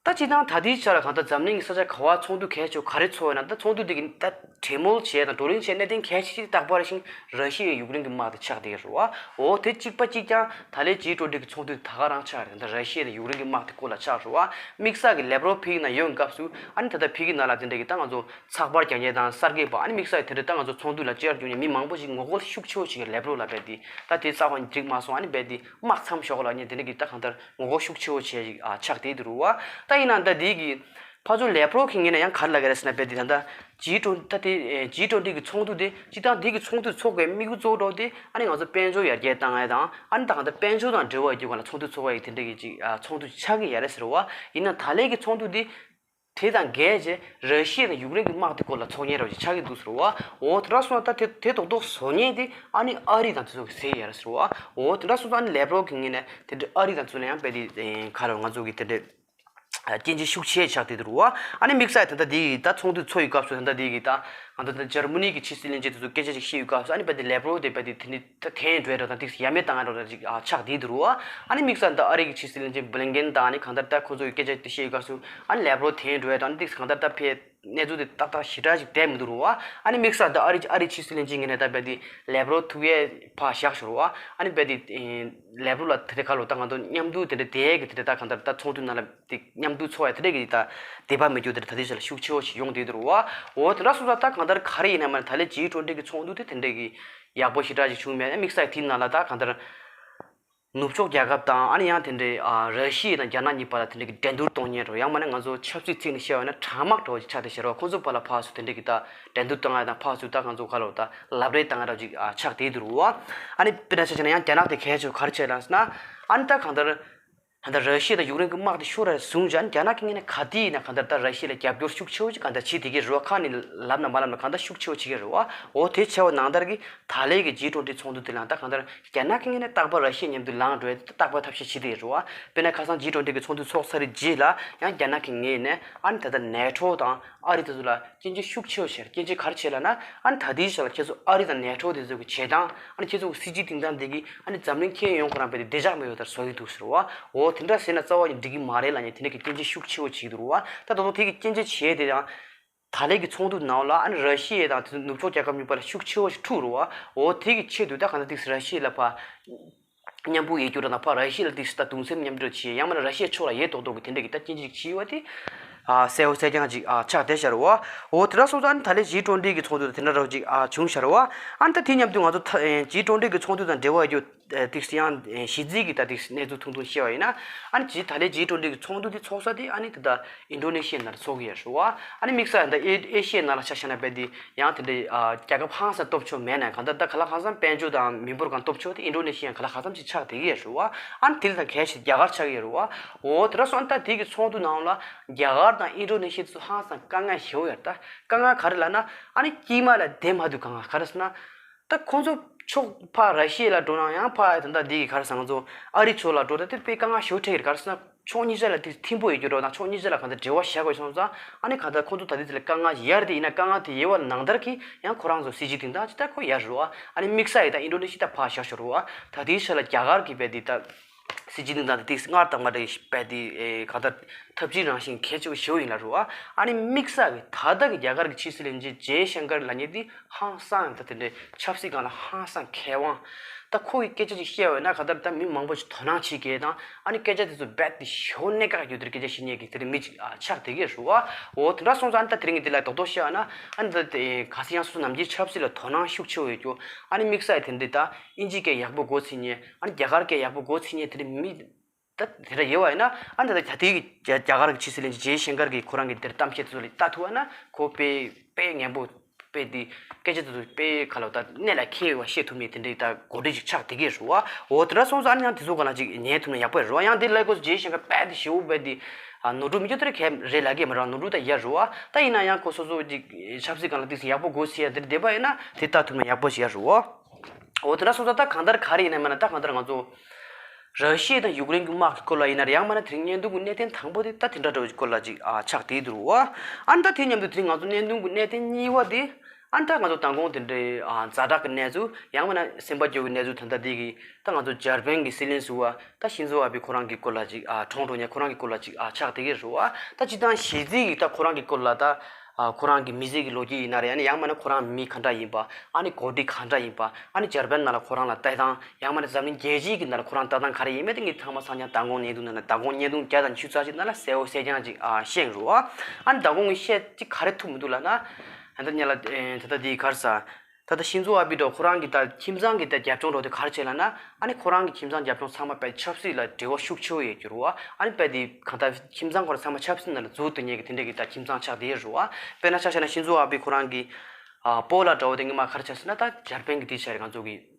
ད་སྤྱིར་བཏང་ད་ལྟའི་ཆར་ལ་གང་ལྟར་འཛམ་གླིང་གི་ས་ཆ་ག་བ་ཚོགས་འདུ་གལ་ཆེ་ག་རེ་ཚོགས་ཡོད་ན། ད་ཚོགས་འདུ་འདི་གི་ད་གྲོས་མོལ་བྱས་དང་བགྲོ་གླེང་བྱས་གནད་དོན་གལ་ཆེ་ཤོས་རྟག་པར་ཤིང་ར་ཤི་ཡའི་ཡུཀ་རེན་གྱི་དམག་དེ་ཆགས་བསྡད་ཡོད་རེད་བ། འོ་དེ་གཅིག་པ་གཅིག་རྐྱང་ད་ལོའི་ཇི་ཊུ་ཝེན་ཊི་གི་ཚོགས་འདུ་ད་ག་རང་ཆགས་རེད། ད་ར་ཤི་ཡ་དང་ཡུཀ་རེན་གྱི་དམག་དེ་སྐོར་ལ་ཆགས་རེད་བ། དམིགས་བསལ་གྱི་ལེབ་རོ་ཕ་གི་ན་ཡོང་སྐབས་སུ་ཨ་ནི་ད་ལྟ་ཕ་གི་ན་ལ་དེ་འདྲ་གི་ད་ང་ཚོ་ཚགས་པར་རྒྱག་མཁན་དང་གསར་འགོད་པ། ཨ་ནི་དམིགས་བསལ་དེ་འདྲ་ད་ང་ཚོ་ཚོགས་འདུ་ལ་བཅར་རྒྱུ་ནས་མི་མང་པོ་ཞིག་ངོ་རྒོལ་ཤུགས་ཆེ་བོ་ཞིག་ལེབ་རོ་ལ་རྦད་དེ་ད་དེ་རྩ་བ་ནས་འགྲིག་མ་སོང་། ཨ་ནི་རྦད་དེ་དམག་མཚམས་ཞོག་ལ་ནས་དེ་འདྲ་གི་ད་གང་ལྟར་ངོ་རྒོལ་ཤུགས་ཆེ་བོ་བྱས་ཤིག་ཨ་ཆགས་བསྡད་འདུག་རུ་བ། ད་ཡིན་ན་ད་འདི་གི་ཕ་ཚོ་ལེབ་རོ་གི་ངོས་ནས་ཡང་ག་རེ་ལབ་ཀྱི་རེད་ཟེར་ན། རྦད་དེ་ད་ལྟ་ཇི་ཊུ་ད་དེ་ཇི་ཊུ་ཝེན་ཊི་གི་ཚོགས་འདུ་དེ་སྤྱིར་བཏང་འདི་གི་ཚོགས་འདུ་ཚོགས་པའི་དམིགས་ཡུལ་གཙོ་བོ་དེ་ཨ་ནི་ང་ཚོ་དཔལ་འབྱོར་ཡར་རྒྱས་བཏང་ཡ་དང་། ཨ་ནི་ད་གང་ལྟར་དཔལ་འབྱོར་དང་འབྲེལ་བ་ཡོད་རྒྱུ་ག་ལ་ཚོགས་འདུ་ཚོགས་པ་ཡི་དེ་འདྲ་གི་ཅིག་ཨ་ཚོགས་འདུ་ཆགས་ཀྱི་ཡ་རེད་ཟེར་བ། ཡིན་ན་ད་ལོའི་གི་ཚོགས་འདུ་དེ་དེ་དང་འགལ་བྱས་ར་ཤི་ཡ་དང་ཡུཀ་རེན་གྱི་དམག་དེ་སྐོར་ལ་ཚོགས་མཁན་ར་བ་ཅིག་ཆགས་ཀྱི་འདུག་ཟེར་བ། འོ་དེ་འདྲ་སོང་ན་ད་དེ་དེ་རྡོག་རྡོག་བཟོ་མཁན་དེ་ཨ་ནི་ཨ་རི་དང་དེ་ཚོ་གི་ཟེར་ཡ་རེད་ཟེར་བ། འོ་དེ་འདྲ་སོང་ཙང་ཨ་ནི་ལེབ་རོ་གི་ངོས་ནས་དེ་འདྲ་ཨ་རི་དང་དེ་ཚོ་ལ་ཡང་རྦད་དེ་ག་རེ་ང་ཚོ་གི་དེ་འདྲ་སྐྱོན་བརྗོད་ཤུགས་ཆེ་ཆགས་བསྡད་འདུག་རུ་བ། ཨ་ནི་དམིགས་བསལ་ད་ལྟ་འདི་ད་ཚོགས་འདུ་ཚོགས་ཡོད་སྐབས་སུ་ད་ལྟ་འདི་གི་ད་ང་ཚོ་ད་འཇར་མ་ནི་གི་ཕྱི་སྲིད་བློན་ཆེན་དེ་ཚོ་སྐད་ཆ་ཅིག་བཤད་ཡོད་སྐབས་སུ་ཨ་ནི་རྦད་དེ་ལེབ་རོ་དེ་རྦད་དེ་དེ་ནི་ད་འཐེན་འགྲོ་ཡ་འདྲ་དང་ཏིག་ཡ་མེད་བཏང་ཡ་འདྲ་ཅིག་ཨ་ཆགས་བསྡད་འདུག་རུ་བ། ཨ་ནི་དམིགས་བསལ་ད་ཨ་རི་གི་ཕྱི་སྲིད་བློན་ཆེན་བྷི་ལིན་ཀེན་དང་ཨ་ནི་གང་ལྟར་ད་ཁོ་ཚོ་གི་སྐད་ཆ་དེ་བཤད་ཡོད་སྐབས་སུ་ཨ་ནི་ལེབ་རོ་འཐེན་འགྲོ་ཡ་དང་ཨ་ནི་ཏིག་གང་ལྟར་ད་ཕེ་གནས་ཚུལ་དེ་ཏག་ཏག་ཞེ་དྲག་ཅིག་བསྡད་མི་འདུག་རུ་བ། ཨ་ནི་དམིགས་བསལ་ད་ཨ་རི་ཨ་རི་ཕྱི་སྲིད་བློན་ཆེན་ངོས་ནས་ད་རྦད་དེ་ལེབ་རོ་ཐུག་ཡས་ཕར་བཞག་ཤོག་རུ་བ། ཨ་ནི་རྦད་དེ་ལེབ་རོ་ལ་དེ་རེ་ཁ་ལོ་ད་ང་ཚོ་མཉམ་དུ་དེ་འདྲ་དེ་གི་དེ་འདྲ་ད་གང་ལྟར་ད་ཚོགས་འདུ་ནང་ལ་དེ་མཉམ་དུ་ཚོགས་ཡ་དེ་འདྲ་གི་ད་དད་པ་མེད་རྒྱུ་དེ་འདྲ་ད་ལྟའི་ཆ་ལ་ཤུགས་ཆེ་བོ་ཞིག་ཡོང་བསྡད་འདུག་རུ་བ། འོ་དེ་འདྲ་སོང་ཙང་ད་གང་ལྟར་ག་རེ་ཡིན་ན་མ་ནི་ད་ལོའི་ཇི་ཊུ་ཝེན་ཊི་གི་ཚོགས་འདུ་དེ་དེ་འདྲ་གི་ཡག་པོ་ཞེ་དྲག་ཅིག་བྱུང་མེད། དམིགས་བསལ་དེའི་ནང་ལ་ད་གང་ལྟར་ནུབ་ཕྱོགས་རྒྱལ་ཁབ་དང་ཨ་ནི་ཡང་དེ་འདྲའི་ཨ་ར་ཤི་ཡ་དང་རྒྱ་ནག་གཉིས་བར་ལ་དེ་འདྲའི་གི་འགྲན་བསྡུར་གཏོང་མཁན་རེད། ཡང་མིན་ན་ང་ཚོ་ཆབ་སྲིད་ཚིག་ནས་བཤད་པ་ཡིན་ན་དྲག་དམག་འདྲ་བོ་ཅིག་ཆགས་བསྡད་ཤག་རེད་བ། ཁོང་ཚོ་བར་ལ་ཕར་ཚུར་དེ་འདྲའི་གི་ད་འགྲན་བསྡུར་གཏོང་ཡ་དང་ཕར་ཚུར་ད་ང་ཚོ་ག་ལ་ད་ལབ་རེས་གཏོང་ཡ་འདྲ་བོ་ཅིག་ཨ་ཆགས་བསྡད་འདུག་རུ་བ། ཨ་ནི་དཔེར་ན་ཆ་བཞག་ན་ཡང་རྒྱ་ནག་དེ་གལ་ཆེ་བ་ག་རེ་བྱས་ལབ་ཟེར་ན། ཨ་ནི་ད་གང་ལྟར་ད་ལྟ་ར་ཤི་ཡ་དང་ཡུཀ་རེན་གྱི་དམག་དེ་ཤོར་ར་བཟུང་བྱས་ཨ་ནི་རྒྱ་ནག་གི་ངོས་ནས་ག་དུས་ཡིན་ན་གང་ལྟར་ད་ར་ཤི་ཡ་ལ་རྒྱབ་སྐྱོར་ཤུགས་ཆེ་བོ་ཅིག་གང་ལྟར་བྱེད་བསྡད་ཀྱི་རེད་བ། ཁ་ནས་ལབ་ན་མ་ལབ་ན་གང་ལྟར་ཤུགས་ཆེ་བོ་བྱེད་ཀྱི་རེད་བ། འོ་དེ་བྱས་པ་ནང་ལྟར་གི་ད་ལོའི་གི་ཇི་ཊུ་ཝེན་ཊི་ཚོགས་འདུ་དེ་ལའང་ད་གང་ལྟར་རྒྱ་ནག་གི་ངོས་ནས་རྟག་པར་ར་ཤི་ཡ་མཉམ་དུ་ལངས་འགྲོ་ཡ་དེ་རྟག་པར་ཐབས་ཤེས་བྱེད་བསྡད་ཀྱི་རེད་བ། དཔེར་ན་ཁ་སང་ཇི་ཊུ་ཝེན་ཊི་གི་ཚོགས་འདུ་ཚོགས་ཚར་བའི་རྗེས་ལ་ཡང་རྒྱ་ནག་གི་ངོས་ནས་ཨ་ནི་ད་ལྟ་ནེ་ཊོ་དང་ཨ་རི་དེ་ཚོ་ལ་སྐྱོན་བརྗོད་ཤུགས་ཆེ་བོ་བྱས། སྐྱོན་བརྗོད་ག་རེ་བྱས་ལབ་ན། ཨ་ནི་ད་ལྟའི་ཆ་ལ་ཁྱེད་ཚོ་ཨ་རི་དང་ནེ་ཊོ་དེ་ཚོ་གི་བྱེད་སྟངས། ཨ་ནི་ཁྱེད་ཚོ་གི་སྲིད་ཇུས་སྟེང་སྟངས་དེ་གིས་ཨ་ནི་འཛམ་གླིང་ཁྱོན་ཡོངས་ཁོ་རང་རྦད་དེ་བདེ་འཇགས་མེད་པ་ལྟར་བཟོ་གི་འདུག་ཟེར་བ། འོ་དེ་འདྲ་ཟེར་ན་རྩ་བ་ནས་འགྲིག་གི་མ་རེད་ལབ་ནས་དེ་འདྲ་གི་སྐྱོན་བརྗོད་ཤུགས་ཆེ་བོ་བྱེད་ཀྱི་འདུག་རུ་བ། ད་ད་དུང་དེ་གི་སྐྱོན་བརྗོད་བྱས་དེ་ཡང་ད་ལོའི་གི་ཚོགས་འདུ་ནང་ལ་ཨ་ནི་ར་ཤི་ཡ་དང་དེ་ཚོ་ནུབ་ཕྱོགས་རྒྱལ་ཁབ་གཉིས་བར་ལ་ཤུགས་ཆེ་བོ་ཞིག་འཁྲུག་རུ་བ། འོ་དེ་གི་ཆེད་དུ་ད་གང་ལྟར་ཏིག་ར་ཤི་ཡ་ལ་ཕར་མཉམ་པོ་ཡོད་རྒྱུ་རེད་ན་ཕར་ར་ཤི་ཡ་ལ་ཏིག་ཙམ་ད་གདུང་སེམས་མཉམ་སྐྱེད་བྱེད། ཡང་མིན་ན་ར་ཤི་ཡ་ཕྱོགས་ལ་ཡས་ཏོག་ཏོག་གི་དེ་འདྲ་གི་ད་སྐྱོན་བརྗོད་ཅིག་བྱས་པ་དེ་ཨ་གསལ་པོ་གསལ་རྐྱང་ཅིག་ཨ་ཆགས་བསྡད་ཤག་རེད་བ། འོ་དེ་འདྲ་སོང་ཙང་ཨ་ནི་ད་ལོའི་ཇི་ཊུ་ཝེན་ཊི་གི་ཚོགས་འདུ་དེ་འདྲ་འདྲ་བོ་ཅིག་ཨ་བྱུང་ཤག་རེད་བ། ཨ་ནི་ད་དེ་མཉམ་དུ་ང་ཚོ་ད་ཇི་ཊུ་ཝེན་ཊི་གི་ཚོགས་འདུ་དང་འབྲེལ་བ་ཡོད་རྒྱུ་ཏིག་ཙམ་ཡང་གཞི་རྩའི་གི་ད་ཏིག་ཙམ་གནས་ཚུལ་ཐུང་ཐུང་བཤད་པ་ཡིན་ན། ཨ་ནི་ཇི་ད་ལོའི་ཇི་ཊུ་ཝེན་ཊི་གི་ཚོགས་འདུ་དེ་ཚོགས་ས་དེ་ཨ་ནི་ད་ལྟ་ཨིན་ཌོ་ནེ་ཤི་ཡ་ནང་ལ་ཚོགས་ཀྱི་ཡོད་རེད་བ། ཨ་ནི་དམིགས་བསལ་ད་ཨེ་ཨེ་ཤི་ཡའི་ནང་ལ་ཆ་བཞག་ན་རྦད་དེ་ཡང་དེ་འདྲའི་ཨ་རྒྱལ་ཁབ་ཧང་སང་སྟོབས་ཆེན་མེད་ན་གང་ལྟར་ད་ག་ལ་གང་འཚམ་དཔལ་འབྱོར་དང་མི་འབོར་གང་སྟོབས་ཆེ་བ་དེ་ཨིན་ཌོ་ནེ་ཤི་ཡ་ག་ལ་གང་འཚམ་ཅིག་ཆགས་བསྡད་ཀྱི་ཡོད་རེད་བ། ཨ་ནི་དེ་ལ་ད་གལ་ཆེ་རྒྱ་གར་ཆགས་ཀྱི་ཡོད་རེད་བ། འོ་དེ་འདྲ་སོང་ཨ་ནི་ད་དེ་གི་ཚོགས་འདུ་ནང་ལ་རྒྱ་གར་དང་ཨིན་ཌོ་ནེ་ཤི་ཡ་དེ་ཚོ་ཧང་སང་དཀའ་ངལ་ཞེ་པོ་ཡོད་རེད། ད་དཀའ་ངལ་ག་རེ་ལབ་ན་ཨ་ནི་དཀྱིལ་མ་ལ་བསྡད་མ་ཐུབ། དཀའ་ངལ་ག་རེ་ཟེར་ན། ད་ཁོང་ཚོ་ཕྱོགས་ཕར་ར་ཤི་ཡ་ལ་འགྲོ་ན་ཡང་ཕར་ད་ལྟ་འདི་གི་ག་རེ་ཟེར་ང་ཚོ་ཨ་རི་ཕྱོགས་ལ་འགྲོ་ད་དེ་དཔེ་དཀའ་ངལ་ཞེ་པོ་འཕྲད་ཀྱི་རེད། ག་རེ་ཟེར་ན་ཕྱོགས་གཉིས་ཆ་ལ་དེ་ཐིམ་པོ་ཡོད་རྒྱུ་རེད་དང་ཕྱོགས་གཉིས་ཆ་ལ་གང་ལྟར་འབྲེལ་བ་བཞག་དགོས་སོང་ཙང་ཨ་ནི་གང་ལྟར་ཁོང་ཚོ་ད་ལྟའི་དེ་ལ་དཀའ་ངལ་ཡར་དེ་ཡིན་ན་དཀའ་ངལ་དེ་ཡོད་པ་ནང་ལྟར་གྱི་ཡང་ཁོ་རང་ཚོ་སྲིད་ཇུས་སྟེང་ད་ཅི་ལྟར་ཁོ་ཡར་རུ་བ། ཨ་ནི་དམིགས་བསལ་ཡིན་ད་ཨིན་ཌོ་ནེ་ཤི་ཡ་ད་ཕར་བཞག་ཤོག་རུ་བ། ད་ལྟའི་ཆ་ལ་རྒྱ་གར་གྱི་བས་དེ་ད་སྲིད་ཇུས་སྟེང་ད་དེ་སྔར་དང་མ་འདྲ་བའི་བས་དེ་གང་ལྟར་འཐབ་ཇུས་རང་བཞིན་གལ་ཆེ་བོ་ཞེ་པོ་ཡིན་ལ་རུ་བ། ཨ་ནི་དམིགས་བསལ་གྱི་ད་ལྟ་གི་རྒྱ་གར་གྱི་ཕྱི་སྲིད་བློན་ཆེན་ཇེ་ཤང་ཀར་ལབ་མཁན་དེ་ཧང་སང་ད་དེ་འདྲའི་ཆབ་སྲིད་སྒང་ལ་ཧང་སང་མཁས་དབང་ ད་ཁོ་གི་སྐད་ཆ་ཅིག་བཤད་པ་ཡིན་ན་གང་ལྟར་ད་མི་མང་པོ་ཞིག་དོ་སྣང་བྱེད་མཁན་དང་ཨ་ནི་སྐད་ཆ་དེ་ཚོ་རྦད་དེ་ཞེ་པོ་གནད་འགག་ཡོད་དེ་སྐད་ཆ་བཤད་མཁན་གྱི་དེ་རིང་མི་ཅིག་ཨ་ཆགས་བསྡད་ཀྱི་རེད་བ། འོ་དེ་འདྲ་སོང་ཙང་ཨ་ནི་ད་དེ་རིང་གི་དེ་ལ་རྡོག་རྡོག་བཤད་ན་ཨ་ནི་ད་དེ་གལ་སྲིད་ཡང་སོ་སོ་ནམ་རྒྱུན་ཆབ་སྲིད་ལ་དོ་སྣང་ཤུགས་ཆེ་བོ་ཡོད་རྒྱུ་ཨ་ནི་དམིགས་བསལ་དེ་འདྲའི་ད་དབྱིན་ཇིའི་སྐད་ཡག་པོ་གོ་ཚིག་མཁན་ཨ་ནི་རྒྱ་གར་སྐད་ཡག་པོ་གོ་ཚིག་མཁན་དེ་འདྲའི་མི། ད་དེ་འདྲ་ཡོད་པ་ཡིན་ན་ཨ་ནི་ད་ད་དེའི་རྒྱ་རྒྱ་གར་གྱི་ཕྱི་སྲིད་བློན་ཆེན་ཇེ་ཤང་ཀར་གྱིས་ཁོ་རང་གི་དེར་གཏམ་བཤད་དེ་ཚོ་ལ་ལྟ་ཐུབ་པ་ན་ཁོ་དཔེ་དཔེ་ངན་པོ་དཔེ་དེ་སྐད་ཆ་དེ་ཚོ་དཔེ་ག་ལ་ད་གནད་ལ་འཁེལ་བ་བཤད་ཐུབ་མཁན་དེ་འདྲའི་ད་འགོ་ཁྲིད་ཅིག་ཆགས་བསྡད་ཀྱི་རེད་བ། འོ་དེ་འདྲ་སོང་ཙང་ཨ་ནི་ཡང་དེ་ཚོ་ག་ལ་ཅིག་ཉན་ཐུབ་ན་ཡག་པོ་རེད་བ། ཡང་དེ་ལས་ཁོ་ཇེ་ཤང་ཀར་དཔེ་དེ་ཞེ་པོ་དཔེ་དེ་ཨ་ནོར་འཁྲུལ་མི་འགྱུར་དེ་རེད་གལ་རེད་ལབ་ཀྱི་མ་རེད་བ། ནོར་འཁྲུལ་ད་ཡོད་རེད་བ། ད་ཡིན་ན་ཡང་ཁོ་སོ་སོ་ཅིག་ཆབ་སྲིད་སྒང་ལ་ཏོག་ཙམ་ཡག་པོ་གོ་ཤེས་ཡ་དེར་བསྡད་པ་ཡིན་ན་དེ་ལྟ་ཐུབ་ན་ཡག་པོ་ཞིག་ཡ་རེད་བ། འོ་དེ་འདྲ་སོང་ཙང་ད་གང་ལྟར་ག་རེ་ཡིན་ན་མིན་ན་ད་གང་ལྟར་ང་ཚོ་ར་ཤི་ཡ་དང་ཡུཀ་རེན་གྱི་དམག་གི་སྐོར་ལ་ཡིན་ན་རེད་ཡང་མིན་ན་དེ་རིང་བརྙན་ཐུང་གི་གནད་དོན་དང་པོ་དེ་ད་དེ་འདྲ་འདྲ་བོ་ཅིག་སྐོར་ལ་ཅིག་ཨ་ཆགས་བསྡད་འདུག་བ། ཨ་ནི་ད་དེ་མཉམ་དུ་དེ་རིང་ང་ཚོ་བརྙན་ཐུང་གི་གནད་དོན་གཉིས་པ་དེ་ཨ་ནི་ད་ང་ཚོ་མདང་དགོང་དེ་འདྲའི་ཨ་ཛ་དྲག་གི་གནས་ཚུལ་ཡང་མིན་ན་སེམས་པ་སྐྱོ་བའི་གནས་ཚུལ་ད་ལྟ་དེ་གི་ད་ང་ཚོ་འཇར་པན་གྱི་སྲིད་བློན་ཟུར་པ་ད་ཤིན་ཛོ་ཨ་བྷེ་ཁོ་རང་གི་སྐོར་ལ་ཅིག་ཨ་གྲོངས་འགྲོ་ཉེན་ཁོ་རང་གི་སྐོར་ལ་ཅིག་ཨ་ཆགས་བསྡད་ཀྱི་རེད་བ། ད་སྤྱིར་བཏང་གཞི་རྩའི་གི་ད་ཁོ་རང་གི་སྐོར་ལ་ད་ཨ་ཁོ་རང་གི་མི་ཚེ་གི་ལོ་རྒྱུས་ཡིན་ན་རེད། ཨ་ནི་ཡང་མིན་ན་ཁོ་རང་མི་ག་འདྲ་ཡིན་པ། ཨ་ནི་འགོ་ཁྲིད་ག་འདྲ་ཡིན་པ། ཨ་ནི་འཇར་པན་ནང་ལ་ཁོ་རང་ལ་ལྟ་སྟངས། ཡང་མིན་ན་འཛམ་གླིང་རྒྱལ་སྤྱིའི་གི་ནང་ལ་ཁོ་རང་ལྟ་སྟངས་ག་རེ་ཡིན་མིན་དེ་ངས་ཚང་མ་སང་ཉིན་མདང་དགོང་བརྙན་ཐུང་ནང་ལ་མདང་དགོང་བརྙན་ཐུང་བརྒྱ་དང་ཉི་ཤུ་རྩ་གཅིག་ནང་ལ་གསལ་པོ་གསལ་རྐྱང་ཅིག་ཨ་བཤད་རུ་ཨ། ཨ་ནི་མདང་དགོང་གི་བཤད་ཅིག་ག་རེ་ཐུབ་མི་འདུག་ལབ་ན། ཨ་ད་ཉ་ལ་ཨེ་ད་ལྟ་འདི་ག་རེ་ཟ། ད་ལྟ་ཤིན་ཛོ་ཨ་བྷེ་འདྲ་ཁོ་རང་གི་ད་ཁྱིམ་ཚང་གི་ད་རྒྱབ་ལྗོངས་འདྲ་དེ་ག་རེ་བྱས་ལབ་ན། ཨ་ནི་ཁོ་རང་གི་ཁྱིམ་ཚང་རྒྱབ་ལྗོངས་ཚང་མ་དཔེ་ཆབ་སྲིད་ལ་འབྲེལ་བ་ཤུགས་ཆེ་བོ་ཡོད་རྒྱུ་རུ་ཨ། ཨ་ནི་དཔེ་དེ་གང་ལྟར་ཁྱིམ་ཚང་ཁོ་རང་ཚང་མ་ཆབ་སྲིད་ནང་ལ་འཛུལ་སྡོད་མཁན་གི་དེ་འདྲ་གི་ད་ཁྱིམ་ཚང་ཆགས་བསྡད་ཡོད་རུ་ཨ། དཔེར་ན་ཆ་བཞག་ན་ཤིན་ཛོ་ཨ་བྷེ་ཁོ་རང་གི་ཨ་སྤོ་ལགས་འདྲ་བོ་དེ་སྔོན་མ་ག་རེ་བྱས་ཟེར་ན་ད་འཇར་པན་གི་དེ་བྱས་རེད་ང་ཚོ་གི།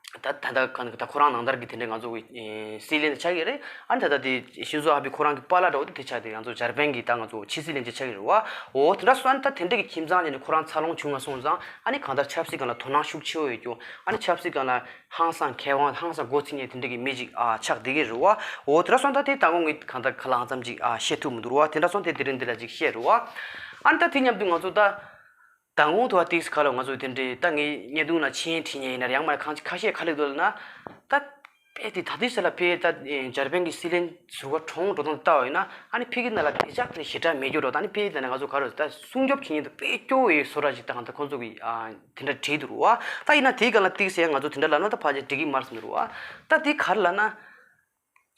ད་ད་ད་གང་ད་ཁོ་རང་ནང་ལྟར་གྱི་དེ་འདྲའི་ང་ཚོ་གི་ཨེ་སྲིད་བློན་དེ་ཆགས་ཀྱི་རེད། ཨ་ནི་ད་ལྟ་དེ་ཤིན་ཛོ་ཨ་བྷེ་ཁོ་རང་གི་པཱ་ལགས་འདྲ་བོ་དེ་དེ་ཆགས་དེ་ང་ཚོ་འཇར་པན་གྱི་ད་ང་ཚོ་ཕྱི་སྲིད་བློན་ཆེན་ཆགས་ཀྱི་རེད་བ། འོ་དེ་འདྲ་སོང་ཨ་ནི་ད་དེ་འདྲའི་གི་ཁྱིམ་ཚང་ཅིག་ནས་ཁོ་རང་འཚར་ལོངས་བྱུང་བ་སོང་ཙང་ཨ་ནི་གང་ལྟར་ཆབ་སྲིད་སྒང་ལ་དོ་སྣང་ཤུགས་ཆེ་བོ་ཡོད་རྒྱུ། ཨ་ནི་ཆབ་སྲིད་སྒང་ལ་ཧང་སང་མཁས་དབང་ཧང་སང་མགོ་ཚོས་མཁན་དེ་འདྲའི་གི་མི་ཅིག་ཨ་ཆགས་བསྡད་ཀྱི་རེད་བ། འོ་དེ་འདྲ་སོང་ད་དེ་མདང་དགོང་གི་གང་ལྟར་ག་ལ་ཧང་ཙམ་ཅིག་ཨ་བཤད་ཐུབ་མི་འདུག་རེད་བ། དེ་འདྲ་སོང་དེ་དེ་རིང་འདི་ལ་ཅིག་བཤད་རེད་བ། ཨ་ནི་ད་དེ་མཉམ་དུ་ང་ཚོ་ད། མདང་དགོང་དུ་བ་ཏིག་སི་ཁ་ལོ་ང་ཚོ་དེ་འདྲའི་ད་ངའི་བརྙན་ཐུང་ལ་མཆན་བྲིས་མཁན་ཡིན་ན་ཡང་མ་ཁང་ཁ་ཤས་ཁ་ལེགས་འདུག་ལ་ན། ད་དཔེ་དེ་ད་ལྟའི་ཆ་ལ་ཕེ་ད་འཇར་པན་གྱི་སྲིད་བློན་ཟུར་པ་གྲོངས་འགྲོ་སྟངས་ལྟ་བ་ཡིན་ན་ཨ་ནི་ཕི་གི་ནང་ལ་དེ་ཅག་དེ་ཞེ་དྲག་མེད་རྒྱུ་རོ། ད་ནི་ཕི་དེ་ནས་ང་ཚོ་ག་རེ་ད་སྲུང་སྐྱོབ་བྱེད་མཁན་དུ་དཔེ་སྐྱོ་བའི་བཟོ་འདྲ་ཞིག་ད་གང་ལྟར་ཁོང་ཚོ་གི་དེ་འདྲ་བྲིས་འདུག་རུ་བ། ད་ཡིན་ན་དེའི་སྒང་ལ་ཏིག་སི་ཡང་ང་ཚོ་དེ་འདྲ་ལབ་ན་ད་ཕལ་ཆེར་འགྲིག་གི་མ་རེད་བསམ་འདུག་རུ་བ། ད་དེ་ག་རེ་ལབ་ན།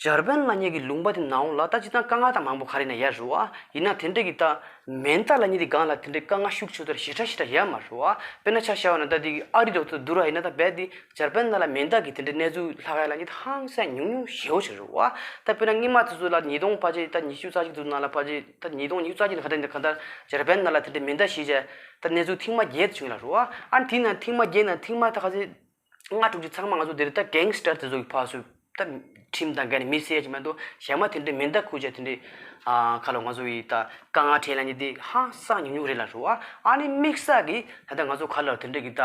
འཇར་པན་ལབ་མཁན་གྱི་ལུང་པ་དེ་ནང་ལ་ད་སྤྱིར་བཏང་དཀའ་ངལ་དང་མང་པོ་ག་རེ་ཡིན་ན་ཡོད་རེད་བ། ཡིན་ན་དེ་འདྲ་གི་ད་མེ་མདའ་ལབ་མཁན་དེ་སྒང་ལ་དེ་འདྲའི་དཀའ་ངལ་ཤུགས་ཆེ་ཚོར་ཞེ་དྲག་ཞེ་དྲག་ཡོད་མ་རེད་བ། དཔེར་ན་ཆ་བཞག་པ་ན་ད་དེ་གི་ཨ་རི་འདྲ་བོ་ཚོ་བསྡུར་བ་ཡིན་ན་ད་རྦད་དེ་འཇར་པན་ནང་ལ་མེ་མདའ་གི་དེ་འདྲའི་གནས་ཚུལ་ལྷག་ཡ་ལབ་མཁན་དེ་ཧང་སང་ཉུང་ཉུང་ཞེ་པོ་ཞིག་རེད་བ། ད་དཔེར་ན་སྔོན་མ་དེ་ཚོ་ལ་ཉིས་སྟོང་ཕལ་ཆེར་ད་ཉི་ཤུ་རྩ་གཅིག་དེ་ཚོ་ནང་ལ་ཕལ་ཆེར་ད་ཉིས་སྟོང་ཉི་ཤུ་རྩ་གཅིག་ནང་ག་འདྲ་ཡིན་ད་ག་འདྲ་འཇར་པན་ནང་ལ་དེ་འདྲའི་མེ་མདའ་བཞེས་བྱས་ད་གནས་ཚུལ་ཐེངས་མ་བརྒྱད་དེ་བྱུང་ཡོད་ལ་རེད་བ། ཨ་ནི་དེ་ནང་ཐེངས་མ་བརྒྱད་ནང་ཐེངས་མ་ད་ག་ཚོད། ལྔ་དྲུག་ཅུ་ཚང་མ་ང་ཚོ་འདིར་ད་གེང་སི་ཊར་དེ་ཚོ་གི་ཕར་ཚུར་ད་ཁྲིམས་དང་འགལ་ནས་མི་བསད་ཀྱི་མ་གཏོགས་གཞན་མ་དེ་འདྲའི་མེ་མདའ་འཁུར་བྱས་དེ་འདྲའི་ཨ་ཁ་ལོ་ང་ཚོ་ཡི་ད་དཀའ་ངལ་འཕྲད་ལ་ནི་དེ་ཧང་སང་ཉུང་ཉུང་རེད་ལ་རུ་བ། ཨ་ནི་དམིགས་བསལ་གྱི་ད་ལྟ་ང་ཚོ་ཁ་ལོ་དེ་འདྲའི་གི་ད་